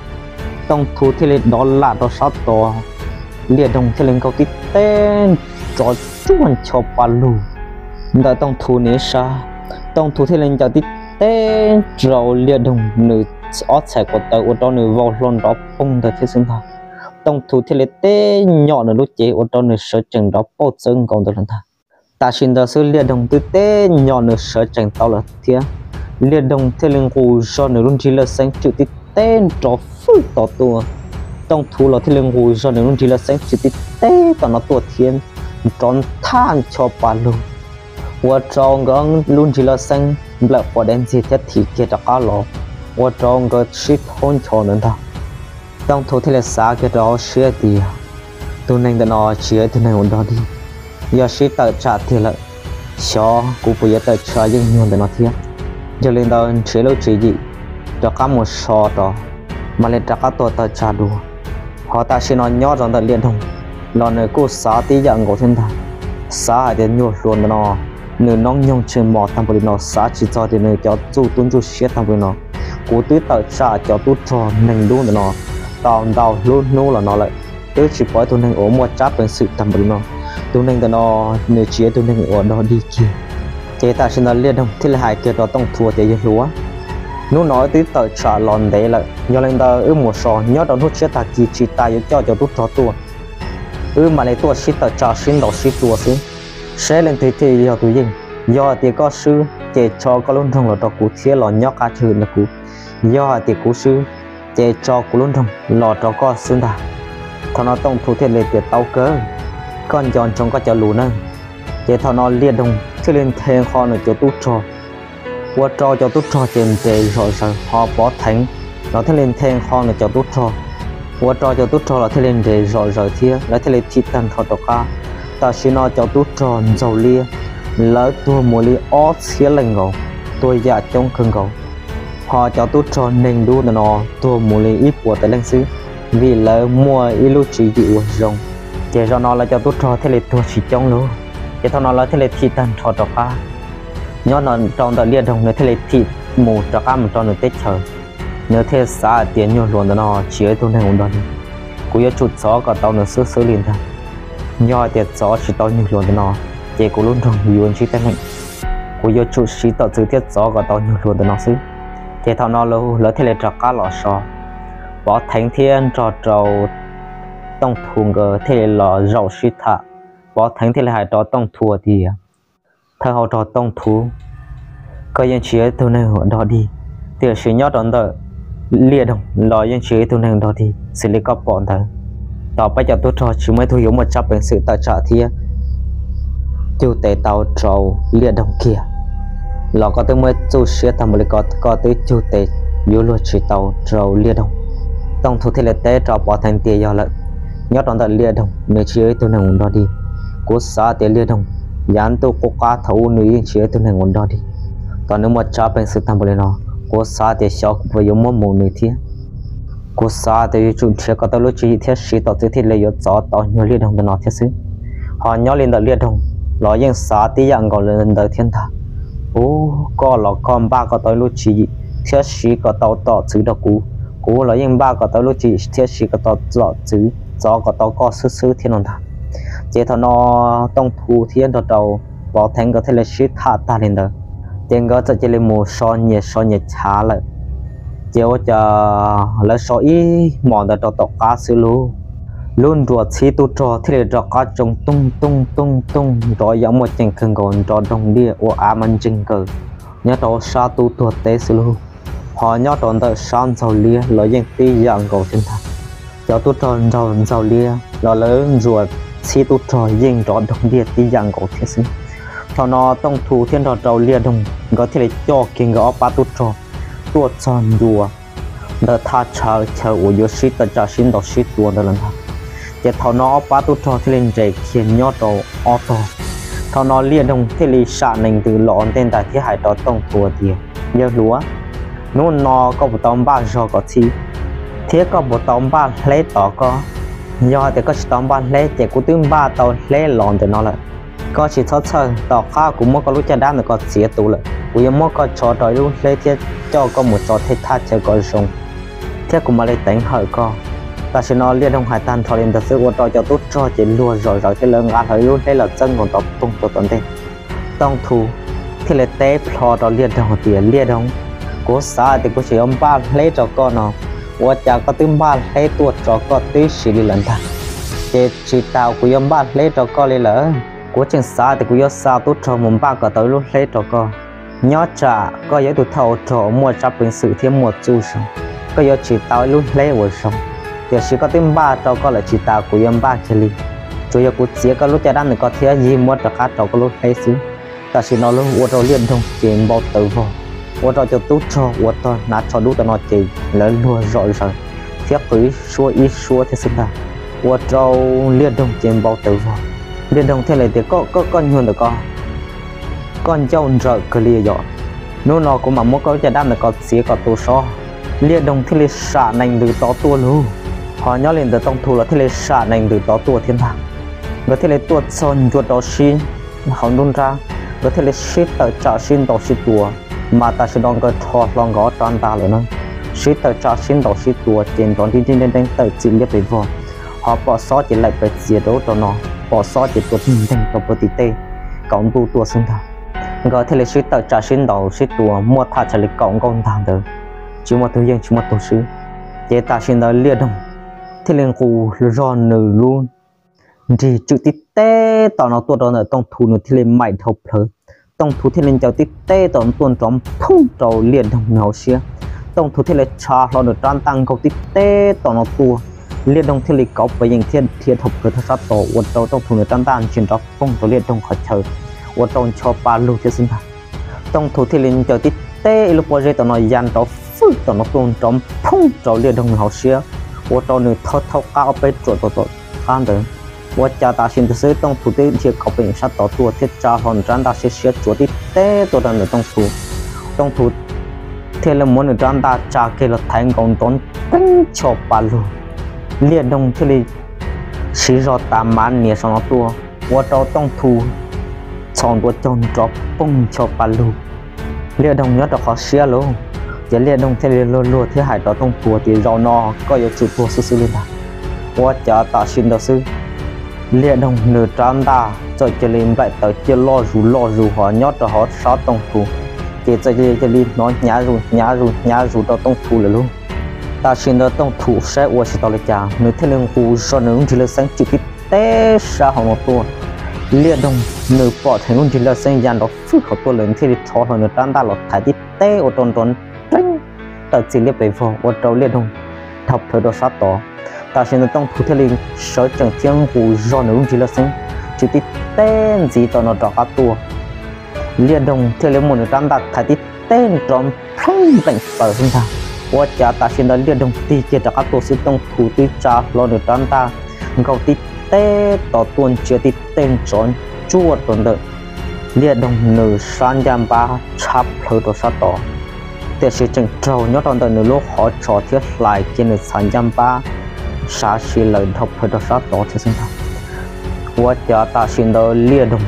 Tooj Thu thiaj li dov lam rau sab tod, Liaj Doog thiaj li nkaug tib teb rov tsuag ncho pa lug ntawm Tooj Thu nws ib sab. Tooj Thu thiaj li ncaws tib teg rau Liaj Doog nws ob txhais ko taw ua rau nws vau hlo nrov poog ntawd thiab xwb ntag. Tooj Thu thiaj li teb nyom nws lub cev ua rau nws sawv tsees nrov pauj txawv nkaus ntawd lawm ntag. Tam sim ntawd xwb Liaj Doog twb teb nyom nws sawv tsees tau lawm thiab. Liaj Doog thiaj li nqus zog nws lub nrig laj xeeb tswm tib teg nrov fwj tom tuaj. Tooj Thu los thiaj li nqus zog nws lub nrig laj xeeb tswm tib teg tom no tuaj thiab, nrov nthaj ncho pa lug, ua rau nkawd lub nrig laj xeeb nplawm quas dev ntxiag thiab thim kiag rov qab los, ua rau nkawd sib thaub ncho ntawd ntag. Tooj Thu thiaj li xav kiag rau hauv siab tias, tus neeg ntawm no tsis yog ib tug neeg uas dog dig, yog sib tawm tsam tiag lawm, xyov kuv puas yuav tawm tsam yeej nyuag ntawm no thiab. Yog li ntawd nrhiav lub tswv yim rov qab mus so rau, mam li rov qab tuaj tawm tsam dua. Ho tam sim no nyob rau ntawm Liaj Doog los nws kuj xav tib yam nkaus thiab ntag, xav hais tias nyuag hluas ntawm no nws noob nyoog tseem mos tag npaum li no, xav tsis txog tias nws cov txuj tub ntsuj siab tag npaum li no. Kuv twb tawm tsam cov tub rog neeg dub ntawm no tau ntau lub hnub los no lawm, twb tsis pom ib tug neeg uas muaj tsab peev xwm tag npaum li no. Tus neeg ntawm no nws tsis yog ib tug neeg uas dog dig kiag. Ces tam sim ntawd Liaj Doog thiaj li hais kiag rau Tooj Thu tias, yog hluas, hnub no wb twb tawm tsam los ntev lawm, yog li ntawd wb mus so, nyob rau hnub tshiab tag kis tsis tas yuav coj cov tub rog tuaj, wb mam li tuaj sib tawm tsam sib ntaus sib tua xwb, seb leej twg thiaj yog tus yeej. Yog hais tias koj swb ces tso koj lub nroog los rau kuv thiab los nyob qab tswj hwm ntawm kuv. Yog hais tias kuv swb ces tso kuv lub nroog los rau koj xwb ntag. Thaum no Tooj Thu thiaj li tias, tau kawg, koj nco ntsoov koj cov lus nawb. Ces thaum no Liaj Doog thiaj li nthe nqho nws cov tub rog, ua rau cov tub rog ces nres zom zaws, ho Pov Theev los thiaj li nthe nqho nws cov tub rog, ua rau cov tub rog los thiaj li nres zom zaws thiab lawv thiaj li thim tag nrho rov qab. Tam sim no cov tub rog ntxaug liab lawv tuag mus li ob txhiab leej nkaus, tuag yam coob kawg nkaus. Ho cov tub rog neeg dub ntawm no tuag mus li ib puas tawm leej xwb, vim lawv muaj ib lub tswv yim uas zoo. Ces zaum no lawv cov tub rog thiaj li tuag tsis coob lawm, ces thaum no lawv thiaj li thim tag nrho rov qab. Nyob rau ntawm Liaj Doog nws thiaj li thim mus rov qab mus rau nws teb chaws. Nws thiaj xav hais tias nyuag hluas ntawm no tsis yog ib tug neeg uas dog dig, kuv yuav tsum txov kom tau nws xwb xwb li ntag. Yog hais tias txov tsis tau nyuag hluas ntawm no, ces kuv lub nroog yuav ntsib teeb meem. Kuv yuav tsum siv tom txwv thiab txov kom tau nyuag hluas ntawm no xwb. Ces thaum no lawv thiaj li rov qab los so, Pov Theev thiab nrog rau Tooj Thu nkawd thiaj li los zaum sib tham. Pov Theev thiaj li hais rau Tooj Thu tias, thawj hauv rog Tooj Thu, koj yeej tsis yog ib tug neeg uas dog dig, tiam sis nyob rau ntawm Liaj Doog los yeej tsis yog ib tug neeg dog dig xws li koj pom ntawd. Tom peb cov tub rog tsis muaj ib tug yuav muaj tsab peev xwm tawm tsam thiab cug tes tau rau Liaj Doog kiag, los koj twb muaj ib txuj siab tag npaum li ko, koj twb cug tes yuav luag tsis tau rau Liaj Doog. Tooj Thu thiaj li teb rau Pov Theev tias, yog lawm, nyob rau ntawm Liaj Doog nws tsis yog ib tug neeg uas dog dig. Kuv xav tias Liaj Doog yav ntuj qub qab thaum ub nws yeej tsis yog ib tug neeg uas dog dig, kom nws muaj tsab peev xwm tag npaum li no. Kuv xav tias xyov kuv puas yuav muab mus nws thiab. Kuv xav tias yuav tsum nrhiav kom tau lub tswv yim thiab siv tom txwv thiaj li yuav txov tau nyuag Liaj Doog ntawm no thiab xwb. Ho nyob li ntawm Liaj Doog los yeej xav tib yam nkaus li ntawd thiab ntag. Ub, koj los koj npaj kom tau lub tswv yim thiab siv kom tau tom txwv rau kuv, kuv los yeej npaj kom tau lub tswv yim thiab siv kom tau tom txwv txov kom tau koj xwb xwb thiab no ntag. Ces thaum no Tooj Thu thiab nrog rau Pov Theev nkawd thiaj li sib tham tag li ntawd, ces nkawd txawm cia li mus so nyias so nyias chav lawm. Ces ua cas lawv so ib hmos ntawd rau tom qab xwb lauj, lub nruas txhib tub rog thiaj li rov qab tsoo tooj tooj tooj tooj nrov yam muaj ceem kawg nkaus, nrov doog liaj ua av mas ntseeg nkaws nyob rau sab tub tuag teb xwb lauj. Ho nyob rau ntawm sab ntxaug liab los yeej tib yam nkaus thiab ntag. Cov tub rog nraug ntxaug liab los lawv nruas txhib tub rog yeej nrov doog liaj tib yam nkaus thiab xwb. Thaum no Tooj Thu thiab nrog rau Liaj Doog nkawd thiaj li coj kiag nkawd ob pab tub rog tuaj txog ntua ntawm thaj chaw chaw uas yuav sib tawm tsam sib ntaus sib tua ntawd lawm ntag. Ces thaum no ob pab tub rog thiaj li nres kiag nyob rau ob tog. Thaum no Liaj Doog thiaj li sam nees ntws los ntej ntais thiab hais rau Tooj Thu tias, yawg hluas, hnub no koj puas tau npaj zog kom txhij, thiab koj puas tau npaj hleb tos koj? Yog hais tias koj tsis tau npaj hleb ces kuv twb npaj tau hleb los ntawm no lawm. Koj tsis txhob txhawj, tom qab kuv muab koj lub caj dab ntawm ko txiav tu lawm, kuv yuav muab koj tso rau ib lub hleb thiab coj koj mus tso thaj chaw kom zoo, thiab kuv mam li teev hawm koj. Tam sim no Liaj Doog hais tag nrho li ntawd xwb ua rau cov tub rog ces luag zom zaws thiab lawv nqa hlo ib lub hleb los txawb nkaus nrov poog rau tom ntej. Tooj Thu thiaj li teb plho rau Liaj Doog tias, Liaj Doog, kuv xav tias kuv tseem yuav npaj hleb rau koj no, ua cas koj twb npaj hleb tuaj rau koj tib si li lawm ntag? Ces tsis tas kuv yuav npaj hleb rau koj li lawm. Kuv tseem xav tias kuv yuav xa tub rog mus npaj kom tau ib lub hleb rau koj. Nyob tsam koj yog ib tug thawj hauv rog uas muaj tsab peev xwm thiab muaj txuj zoo, koj yuav tsis tau ib lub hleb uas zoo. Tiam sis koj twb npaj rau koj lawm tsis tas kuv yuav npaj kiag li. Tsuas yog kuv txiav koj lub caj dab ntawm koj thiab yig muab rov qab rau koj lub hleb xwb. Tam sim no los ua rau Liaj Doog ces npau taws vog, ua rau cov tub rog uas tog hnav tsho dub tom no ces lawv luag zom zaws thiab qw ib suab ib suab thiab xwb ntag. Ua rau Liaj Doog ces npau taws vog. Liaj Doog thiaj li tias, Koj, koj, koj nyuag ntawm ko, koj ncauj nrawm kawg li yom. Hnub no kuv mam muab koj lub caj dab ntawm ko txiav kom tu sob. Liaj Doog thiaj li sam nees ntws tod tuaj lauj. Ho nyob li ntawd Tooj Thu los thiaj li sam nees ntws tod tuaj thiab ntag. Nkawd thiaj li tuaj txog ncua rau sib hauv nruab nrab, nkawd thiaj li sib tawm tsam sib ntaus sib tua. Mas tam sim no nkawd rho hlo nkawd ob rab ntaj lawm na, sib tawm tsam sib ntaus sib tua ces nrov nrib nrib nreeb nreeb tawm txim liab pes vog. Ho pom xob ces laim pes txias rau ub rau no, pom xob ces tua tig nteeg rau puag tim tej kaum ntuj tuaj xwb ntag. Nkawd thiaj li sib tawm tsam sib ntaus sib tua muaj thaj tsam li kaum nkauj ntag ntawd, tsis muaj tug yeej tsis muaj tug swb. Ces tam sim ntawd Liaj Doog thiaj li nqus zog nws lub nrig tswm tib teb tom no tuaj rau ntawm Tooj Thu, nws thiaj li maim dhau plawv. Tooj Thu thiaj li ncaws tib teb tom no tuaj nrov phooj rau Liaj Doog nws hauv siab. Tooj Thu thiaj li tsha hlo nws rab ntaj nkaug tib teb tom no tuaj. Liaj Doog thiaj li kauv pes yeem thiab dhia dhau plawv rau sab tod ua rau Tooj Thu nws rab ntaj ntsia nrov phooj rau Liaj Doog qhov chaw, ua rau ncho pa lug thiab xwb ntag. Tooj Thu thiaj li ncaws tib teb ib lub pob zeb tom no ya nrov fwj tom no tuaj nrov phooj rau Liaj Doog nws hauv siab, ua rau nws thawb thawb qab ob peb ruam tom tom qab ntawd. Ua cas tam sim ntawd xwb Tooj Thu twb dhia kauv pes yeem sab tod tuaj thiab tsa hlo nws rab ntaj siab siab tsuav tib teb tuaj rau ntawm Tooj Thu. Tooj Thu thiaj li muab nws rab ntaj tsa kiag los thaiv nkaus nrov nreeb ncho pa lug. Liaj Doog thiaj li siv zog tas mav nias saum no tuaj, ua rau Tooj Thu txhos ntua caug nrov poog ncho pa lug. Liaj Doog nyob rau qhov siab lauj, ces Liaj Doog thiaj li luag luag thiab hais rau Tooj Thu tias, Zaum no koj yuav tsum tuag xwb xwb li ntag. Ua cas tam sim ntawd xwb, Liaj Doog nws rab ntaj txawm cia li nplaim taws ciaj loj zus loj zus ho nyob rau hauv sab Tooj Thu, ces txawm cia li hnov hnyav zus hnyav zus hnyav zus rau Tooj Thu lawm lauj. Tam sim ntawd Tooj Thu saib ua tsis tau li cas, nws thiaj li nqus zog nws lub nrig laj xeeb tswm tib teb sab hauv no tuaj. Liaj Doog nws pom dheev lub nrig laj xeeb ya nrov fwj hauv tuaj lawm, nws thiaj li rho hlo nws rab ntaj los thaiv tib teb ua rau nrov nreeb tawm txim liab pes vog ua rau Liaj Doog dhau plawv rau sab tod. Tam sim ntawd Tooj Thu thiaj li sawv tsees thiab nqus zog nws lub nrig laj xeeb tswm tib teb ntxiv tom no rov qab tuaj. Liaj Doog thiaj li muab nws rab ntaj thaiv tib teb nrov npleeb npleem plaws xwb ntag. Ua cas tam sim ntawd Liaj Doog tig kiag rov qab tuaj xwb Tooj Thu twb tsa hlo nws rab ntaj nkaug tib teb tom tuaj ntsia tib teg ntsov ntsuab rau ntawm Liaj Doog nws sab ncaj npab tshab plhawv rau sab tod, tiam sis tseem raug nyob rau ntawm nws lub qhov tsos thiab hlais kiag nws txhais ncaj npab sav si lawm dhau plhawv rau sab tod thiab xwb ntag. Ua cas tam sim ntawd Liaj Doog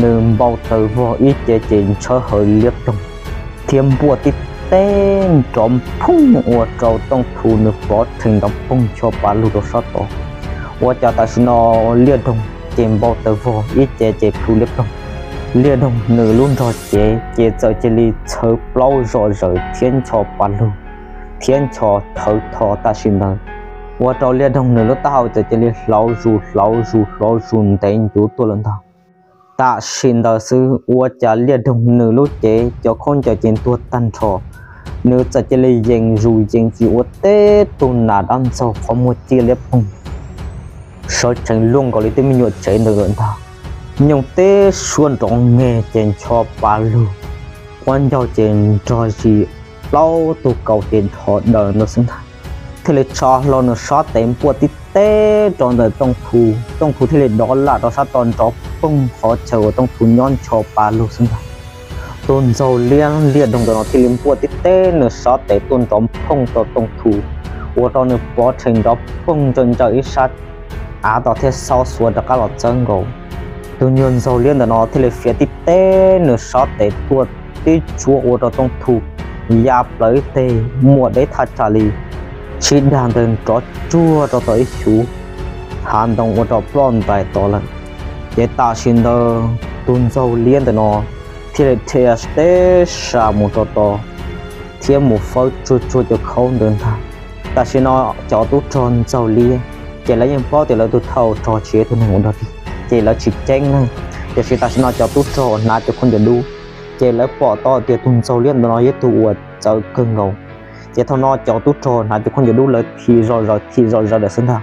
nws npau taws vog ib ce ces ntshawv hawv liab ploog thiab npuaj tib teb nrov phooj ua rau Tooj Thu nws pov rhees nrov poog ncho pa lug rau sab tod. Ua cas tam sim no Liaj Doog ces npau taws vog ib ce ces plhu liab ploog. Liaj Doog nws lub nrog cev ces txawm cia li txhawv plaub zom zaws thiab ncho pa lug thiab ncho thawv tho tam sim ntawd, ua rau Liaj Doog nws lub taub hau txawm cia li hlauv zus hlauv zus hlauv zus ntev ncuv tuaj lawm ntag. Tam sim ntawd xwb ua cas Liaj Doog nws lub cev cov khaub ncaws ces ntuag tag nrho, nws txawm cia li yees zus yees zis ua teb tug nas dab ntxaug qhov muag ciaj liab ploog, sawv tsees luaj nkaus li tej me nyuam tsev ntawd lawm ntag. Nyooj teb suab nrov nge ces ncho pa lug, quab ncaug ces nrog zis plaub tug kaus ces nrho daws ntawd xwb ntag. Thiaj li tsa hlo nws sab tes npuaj tib teb rau ntawm Tooj Thu, Tooj Thu thiaj li dov lam rau sab tod nrov poog qhov chaw uas Tooj Thu nyob ncho pa lug xwb ntag. Tus ntxaug liab Liaj Doog ntawm no thiaj li npuaj tib teb nws sab tes tuaj nrov poog rau Tooj Thu, ua rau nws pov rhees nrov poog ntsawm ntsawm ib sab av tod thiab xaub xuav rov qab los txawb nkaus. Tus nyuag ntxaug liab ntawm no thiaj li fiav tib teb nws sab tes tuaj tib tsuab ua rau Tooj Thu ya plaws ib teg muaj deb thaj tsam li sib dag ntawd nrov tsuag rau tom ib xyuv hav ntoo ua rau ploj ntais tod lawm. Ces tam sim ntawd tus ntxaug liab ntawm no thiaj li dhia teb sas mus rau tod thiab mus fawb tsuag tsuag cov khaub ntawd ntag. Tam sim no cov tub rog ntxaug liab ces lawv yeej paub tias lawv tus thawj rog tsis yog ib tug neeg uas dog dig, ces lawv tsis ceeb neeg. Tiam sis tam sim no cov tub rog uas hnav cov khaub ncaws dub ces lawv pom tau tias tus ntxaug liab ntawm no yog ib tug uas txawv kawg nkaus. Ces thaum no cov tub rog hnav cov khaub ncaws dub lawv thim zom zaws thim zom zaws lawm xwb ntag.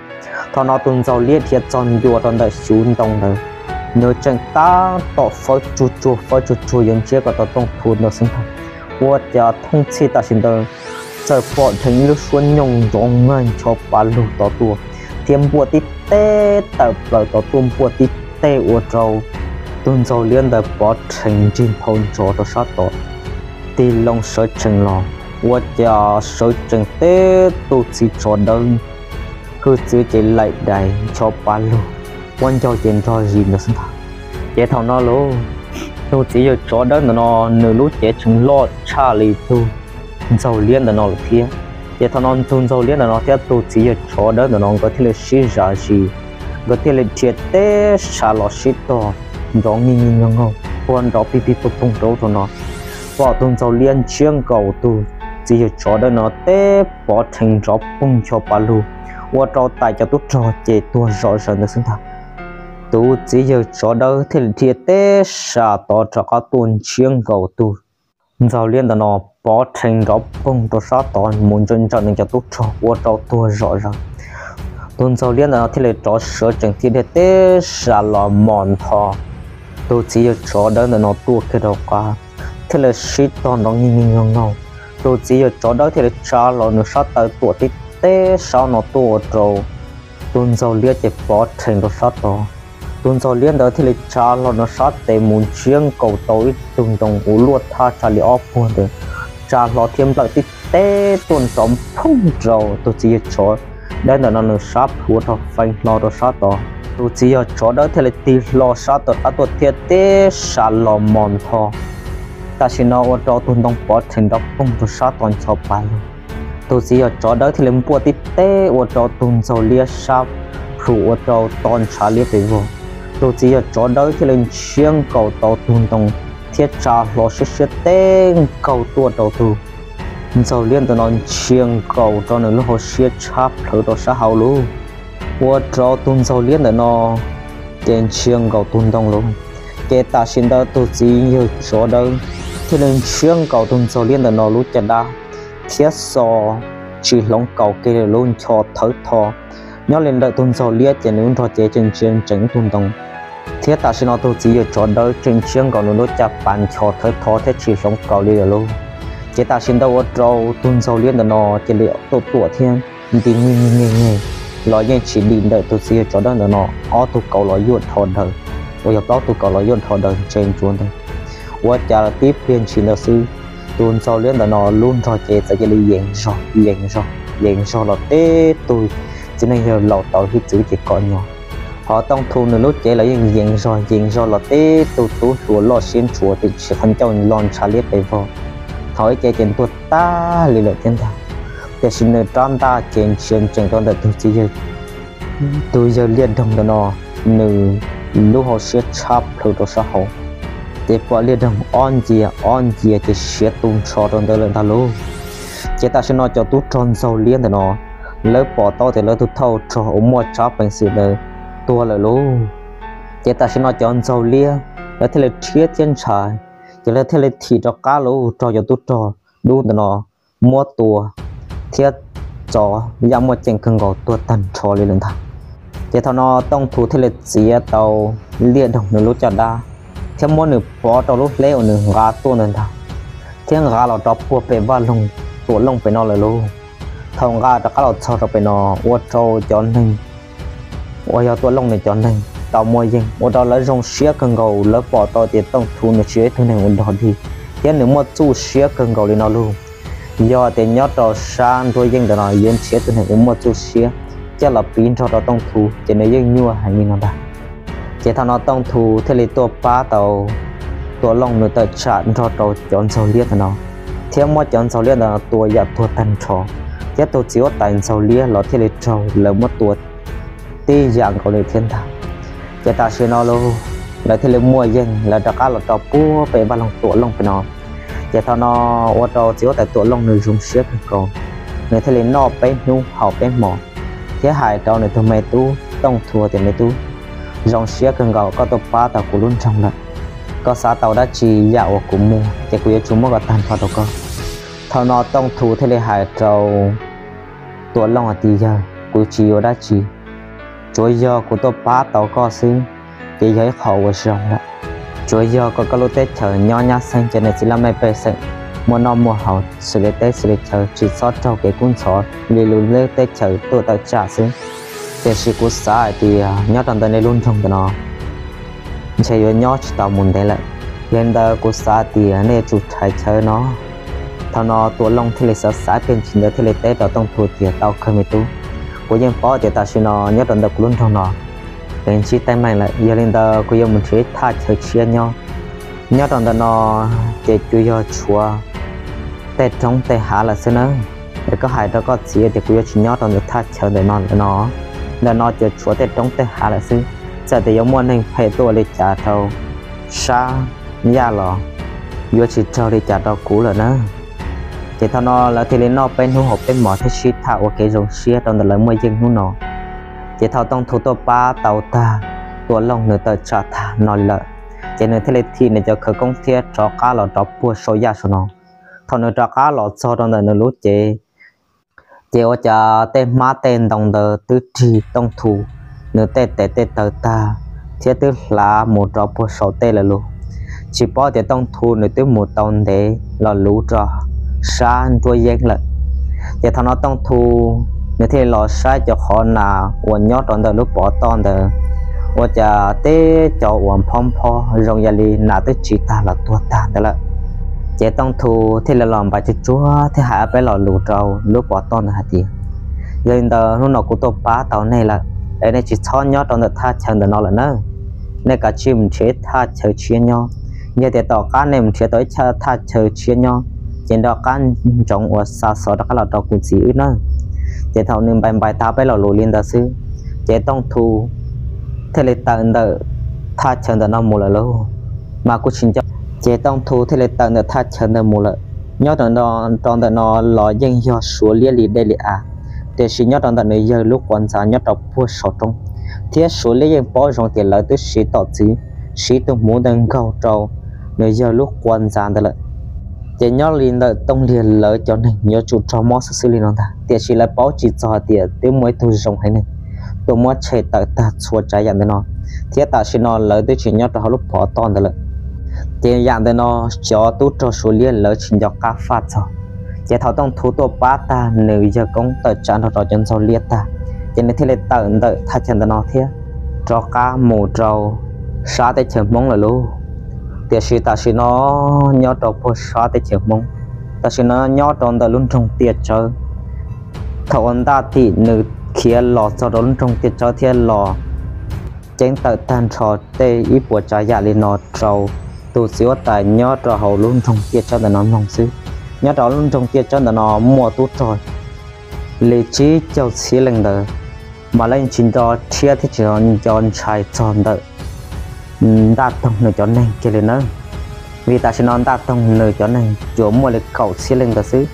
Thaum no tus ntxaug liab dhia txog ncua rau ntawm xyuv ntoo ntawd, nws tseem tab tom fawb tsuag tsuag fawb tsuag tsuag yuav ntsiab kom tau Tooj Thu ntawd xwb ntag. Ua cas thooj txhij tam sim ntawd txawm pom dheev ib lub suab nyooj nrov nag ncho pa lug tod tuaj thiab npuaj tib teb tawm plaws tod tuaj npuaj tib teb ua rau tus ntxaug liab ntawd pov rhees nrig nphau ntsos rau sab tod tig loo sawv tsees los. Ua cas sawv tsees teb tus txiv tsov dawb, hwj txwv ces laim dais ncho pa lug, quab ncaug ces nrog zis ntawd xwb ntag. Ces thaum no lauj, tus txiv yawg tsov dawb ntawm no nws lub cev tseem loj tshaj li tus ntxaug liab ntawm no lawm thiab. Ces thaum no tus ntxaug liab ntawm no thiab tus txiv yawg tsov dawb ntawm no nkawd thiaj li sib zam zis, nkawd thiaj li dhia teb sas los sib tog nrov nij nij noj nkaug puag nrov pig pig poog poog rau ub rau no. Pom tus ntxaug liab ntsiab nkaus tus txiv yawg tsov dawb no teb pov rhees nrov poog ncho pa lug, ua rau tais cov tub rog ces tuag zom zaws ntawd xwb ntag. Tus txiv yawg tsov dawb thiaj li dhia teb sas tod rov qab tuaj ntsiab nkaus tus ntxaug liab ntawm no pov rhees nrov poog rau sab tod mus ntsawm ntsawm nws cov tub rog ua rau tuag zom zaws. Tus ntxaug liab ntawm no thiaj li rov sawv tsees thiab dhia teb sas los mos ntho tus txiv yawg tsov dawb ntawm no tuaj kiag rau qab, thiaj li sib tog nrov nij nij noj nkaug. Tus txiv yawg tsov dawb thiaj li tsa hlo nws sab taw tuam tib teb sab no tuaj ua rau tus ntxaug liab ces pov rhees rau sab tod. Tus ntxaug liab ntawd thiaj li tsa hlo nws sab tes mus ntsiab nkaus tau ib tug ntoo uas luaj thaj tsam li ob puag ntawd, tsa hlo thiab nplawm tib teb tuaj nrov phooj rau tus txiv yawg tsov dawb ntawm no nws sab plhuav rau feev hlo rau sab tod. Tus txiv yawg tsov dawb thiaj li tig hlo sab tod rov qab tuaj thiab teb sas los mos ntho. Tam sim no ua rau tus ntoo pov rhees nrov poog rau sab tod ncho pa lug. Tus txiv yawg tsov dawb thiaj li npuaj tib teb ua rau tus ntxaug liab sab plhu ua rau to ntshav liab pes vog. Tus txiv yawg tsov dawb thiaj li ntsiab nkaus tau tus ntoo thiab tsa hlo siab siab teb nkaug tuaj rau tus ntxaug liab ntawm no ntsia nkaus rau nws lub hauv siab tshab plhawv rau sab hauv lug, ua rau tus ntxaug liab ntawm no ces ntsia nkaus tus ntoo lug. Ces tam sim ntawd tus txiv yawg tsov dawb thiaj li ntsiab nkaus tus ntxaug liab ntawm no lub caj dab thiab xo tsis hloov kaus kiag li lub ncho thawv tho. Nyob li ntawm tus ntxaug liab ces nws lub nrog cev tseem ntsia ntsees tus ntoo, thiab tam sim no tus txiv yawg tsov dawb tseem ntsiab nkaus nws lub caj pas ncho thawv tho thiab tsis hloov kaus li lawm lauj. Ces tam sim ntawd ua rau tus ntxaug liab ntawm no cia li tuaj tuam thiab nti nyeg nyeg nyeg los yeej tsis dim ntawm tus txiv yawg tsov dawb ntawm no ob tug kaus los yuav dhau daws, uas yog plaub tug kaus los yuav dhau daws ntse ntsuav ntawd. Ua cas tib pliag ntshis ntawd xwb, tus ntxaug liab ntawm no lub nrog cev txawm cia li yees zog yees zog yees zog los teb tug txiv neej yawg laus tau hwj txwv ces kom nyo. Ho Tooj Thu nws lub cev los yeej yees zog yees zog los teb tug tub hluas loj siab ntshua tiam sis qhov ncauj lo ntshav liab pes vog, thaum ib ce ces ntuag tag li lawm thiab ntag. Tiam sis nws rab ntaj ces ntsia ntsees rau ntawm tus txiv yawg, tus yawg liaj doog ntawm no, nws lub hauv siab tshab plhu rau sab hauv, ces pom liaj doog ob ncias ob ncias ces siav tu nrho rau ntawd lawm ntag lauj. Ces tam sim no cov tub rog ntxaug liab ntawm no, lawv pom tau tias lawv tus thawj rog uas muaj tsab peev xwm ntawd tuag lawm lauj. Ces tam sim no cov ntxaug liab lawv thiaj li rhiab thiab ntshai, ces lawv thiaj li thim rov qab lawv tus rog, cov tub rog dub ntawm no muab tua thiab txov yam muaj ceem kawg nkaus tuag tag nrho li lawm ntag. Ces thaum no Tooj Thu thiaj li txiav tau liaj doog nws lub caj dab thiab muab nws pov rau lub hleb uas nws nqa tuaj ntawd ntag, thiab nqa los rau puag pem vaj loog Tuam Looj pem no lawm lauj. Thaum nqa rov qab los txog rau pem no, ua rau cov neeg uas yog Tuam Looj nws cov neeg tau muaj yeej ua rau lawv zoo siab kawg nkaus. Lawv pom tau tias Tooj Thu nws tsis yog ib tug neeg uas dog dig, thiab nws muaj txuj siab kawg nkaus li no lauj. Yog tias nyob rau sab nruab yeej ntawm no yuav nrhiav tus neeg uas muaj txuj siab coj los piv nrog rau Tooj Thu ces nws yeej nyuaj heev li no ntag. Ces thaum no Tooj Thu thiaj li tuaj pab tau Tuam Looj nws tawm tsam nrog rau cov ntxaug liab ntawm no, thiab muab cov ntxaug liab ntawm no tua yam tuag tag nrho. thiab tus txiv huab tais ntxaug liab los thiaj li raug lawv muab tua tib yam nkaus li thiab ntag. Ces tam sim no lawv thiaj li muaj yeej lawv rov qab los rau puag pem vaj loog Tuam Looj pem no. Ces thaum no ua rau txiv huab tais Tuam Looj nws zoo siab kawg nkaus, nws thiaj li noj peb hnub haus peb hmos thiab hais rau nws tus me tub Tooj Thu tias, Me tub, zoo siab kawg nkaus koj tuaj pab tau kuv lub nroog lawm. Koj xav tau dab tsi yam uas kuv muaj ces kuv yuav tsum muab kom tag nrho rau koj. Thaum no Tooj Thu thiaj li hais rau Tuam Looj hais tias, Yawg, kuv tsis yuav dab tsi, tsuav yog kuv tuaj pab tau koj xwb ces yog ib qho uas zoo lawm. Tsuav yog kom koj lub teb chaws nyob nyab xeeb, cov niam txiv laj mej pej xeem muaj noj muaj haus, xws li teb xws li chaw, tsis txhob raug kev kub ntxhov li lub teb chaws tuaj tawm tsam xwb. Tiam sis kuv xav hais tias nyob rau ntawm nej lub nroog ntawm no ntshe yuav nyob tsis tau mus ntev lawm. Yog li ntawd kuv xav tias nej yuav tsum rhais chaw no. Thaum no Tuam Looj thiaj li xav xav kiag ntsis ntawd thiaj li teb rau Tooj Thu tias, Tau kawg me tub, kuv yeej paub tias tam sim no nyob rau ntawm kuv lub nroog no ntsib teeb meem lawm, yog li ntawd kuv yuav mus nrhiav ib thaj chaw tshiab nyob. Nyob rau ntawm no ces tsuas yog tshuav tej roob tej hav lawm xwb nawb. Es koj hais rau koj txiv tias kuv yuav tsis nyob rau ntawm thaj chaw ntawm no lawm no. Ntawm no tsuas tshuav tej roob tej hav lawm xwb. Txawm tias yuav muaj neeg phem tuaj ua li cas rau Sab Yaj los yuav tsis raug li cas rau kuv lawm na. Ces thaum no lawv thiaj li noj peb hnub haus peb hmos thiab sib tham ua kev zoo siab rau ntawm lawv muaj yeej hnub no. Ces thaum Tooj Thu tuaj pab tau tag, Tuam Looj nws tawm tsam tag no li lawm, ces nws thiaj li thim nws cov khawv koob thiab rov qab los rau puag saum yaj saum no. Thaum nws rov qab los txog rau ntawm nws lub cev, ces ua cas tej hmab tej ntoo ntawd twb rig Tooj Thu nws tej tes tej taw tag thiab twb hlav mus rau puag saum tej lawm lauj. Tsis paub tias Tooj Thu nws twb mus tau ntev los luv rau sab nruab yeeb lawm. Ces thaum no Tooj Thu nws thiaj li los saib cov qhov nas uas nyob rau ntawm lub pov toj ntawd, ua cas tej cov uas nphob nphob zoo yam li nas twb tsis tag los tuag tag ntawd lawm. Ces Tooj Thu thiaj li los npais tsuag tsuag thiab hais ob peb lo lus rau lub pov toj ntawd hais tias, Yog li ntawd hnub no kuv tuaj pab tau nej lawm, es nej tsis txhob nyob rau ntawm thaj chaw ntawm no lawm nawb. Nej kav tsij mus nrhiav ib thaj chaw tshiab nyob. Yog tias tom qab nej mus nrhiav tau ib thaj chaw tshiab nyob, ces nrog qab ntsoov uas xa xov rov qab los rau kuv txiv wb nawb. Ces thaum nws npais npais tag peb lo lus li ntawd xwb, ces Tooj Thu thiaj li tawm ntawm thaj chaw ntawm no mus lawm lauj. Mas kuj tsis nco, ces Tooj Thu thiaj li tawm ntawm thaj chaw ntawd mus lawm. Nyob rau ntawm no los yeej yog suav liab li dej li av, tiam sis nyob rau ntawm nws yawg lub quav ntxav nyob rau puag saum roob, thiab suav liab yeej paub zoo tias lawv twb siv tom txwv, siv tus hmuv ntawd nkaug rau nws yawg lub quav ntxav ntawd lawm. Ces nyob li ntawm Tooj Liag lawv cov neeg yuav tsum raug mob xwb xwb li no ntag, tiam sis lawv paub tsis txog hais tias twb muaj ib tug zoo heev neeg tuaj muab tshem tawm tag txhua tsav yam ntawm no, thiab tam sim no lawv twb tsis nyob rau hauv lub pov toj ntawd lawm. Ces yam ntawm no cov tub rog suav liab lawv tsis nco qab faj txog. Ces thaum Tooj Thu tuaj pab tag nws yawg koob tawm tsam nrog rau cov ntxoog liab tag, ces nws thiaj li tawm ntawm thaj chaw ntawm no thiab rov qab mus rau sab teb chaws Hmoob lawm lauj. Tiam sis tam sim no nyob rau puag sab teb chaws Hmoob, tam sim no nyob rau ntawm lub nroog Tiaj Tsawb, thaum uas Ntaj Tim nws khiav los txog rau lub nroog Tiaj Tsawb thiab los ceeb tawm tag nrho tej ib puas tsav yam li no rau tus txiv huab tais nyob rau hauv lub nroog Tiaj Tsawb ntawm no mloog xwb. Nyob rau lub nroog Tiaj Tsawb ntawm no muaj tub rog li tsib caug txhiab leej ntawd, mas lawv tsis nco rhiab thiab tsis nco ntshai txog ntawm Ntaj Toog nws cov neeg kiag li nawb. Vim tam sim no Ntaj Toog nws cov neeg tsuas muaj li kaum txhiab leej ntawd xwb,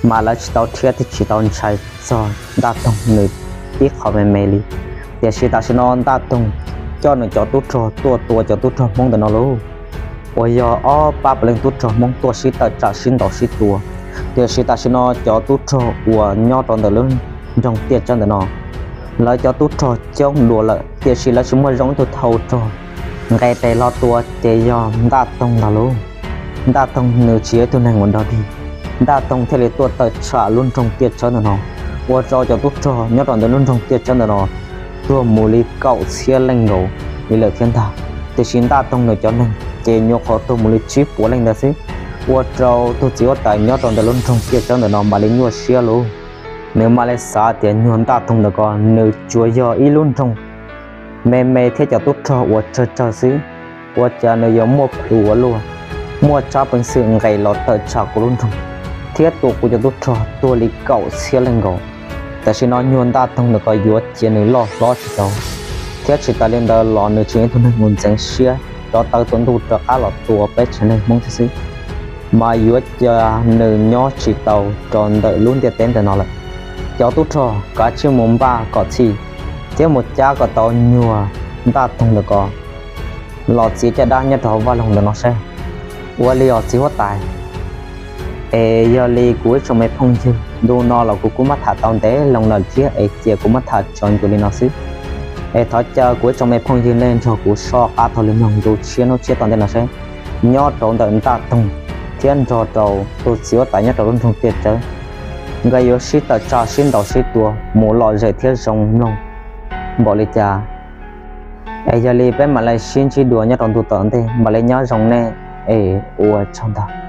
mas lawv tsis tau rhiab thiab tsis tau ntshai txog Ntaj Toog nws ib qho me me li. Tiam sis tam sim no Ntaj Toog coj nws cov tub rog tuaj tua cov tub rog Hmoob ntawm no lauj, uas yog ob pab puav leej tub rog Hmoob tuaj sib tawm tsam sib ntaus sib tua. Tiam sis tam sim no cov tub rog uas nyob rau ntawm lub nroog Tiaj Tsawb ntawm no, lawv cov tub rog coob dua lawm, tiam sis lawv tsis muaj zoo ib tug thau rog nqes tes hlo tua ces yog Ntaj Toog ntag lauj. Ntaj Toog nws tsis yog ib tug neeg uas dog dig, Ntaj Toog thiaj li tuaj tawm tsam lub nroog Tiaj Tsawb ntawm no, ua rau cov tub rog nyob rau ntawm lub nroog Tiaj Tsawb ntawm no tuag mus li kaum txhiab leej nkaus li lawm thiab ntag. Tiam sis Ntaj Toog nws cov neeg ces nyuam qhuav tuag mus li tsib puas leej ntawd xwb, ua rau tus txiv huab tais nyob rau ntawm lub nroog Tiaj Tsawb ntawm no mam li nyuaj siab lauj. Nws mam li xav tias nyuag Ntaj Toog ntawm ko nws tsuas yog ib lub nroog me me thiab cov tub rog uas tsawg tsawg xwb, ua cas nws yuav muaj plhus ua luaj, muaj tsab peev xwm nqes los tawm tsam kuv lub nroog, thiab tua kuv cov tub rog tuag li kaum txhiab leej nkaus. Tam sim no nyuag Ntaj Toog ntawm ko yuav cia nws loj hlob tsis tau, thiab tsis tas li ntawd los nws tseem yog ib tug neeg uas ntxeev siab rov taw tua ntuj rov qab los tua peb tsev neeg Hmoob thiab xwb, mas yuav cia nws nyob tsis tau rau ntawm lub ntiaj teb ntawm no lawm. Cov tub rog, kav tsij mus npaj kom txhij thiab mus cab kom tau nyuag Ntaj Toog ntawm ko los txiav caj dab nyob rau hauv vaj loog ntawm no seb. Ua li os txiv huab tais, es yog li kuv ib tsoom me phooj ywg, ntu no los kuv kuj muab tham tau ntev loo lawm thiab es cia kuv muab tham tso ncua li no xwb. Es thov caw kuv ib tsoom me phooj ywg nej nrog kuv soj qab taug li mloog ntu tshiab hnub tshiab tom ntej no seb, nyob rau ntawm Ntaj Toog thiab nrog rau tus txiv huab tais nyob rau lub nroog Tiaj Tsawb, nkawd yuav sib tawm tsam sib ntaus sib tua mus lom zem thiab zoo mloog npaum li cas. Es yog li peb mam li sib ntsib dua nyob rau ntu tom ntej, mam li nyob zoo nej, es ua tsaug ntau.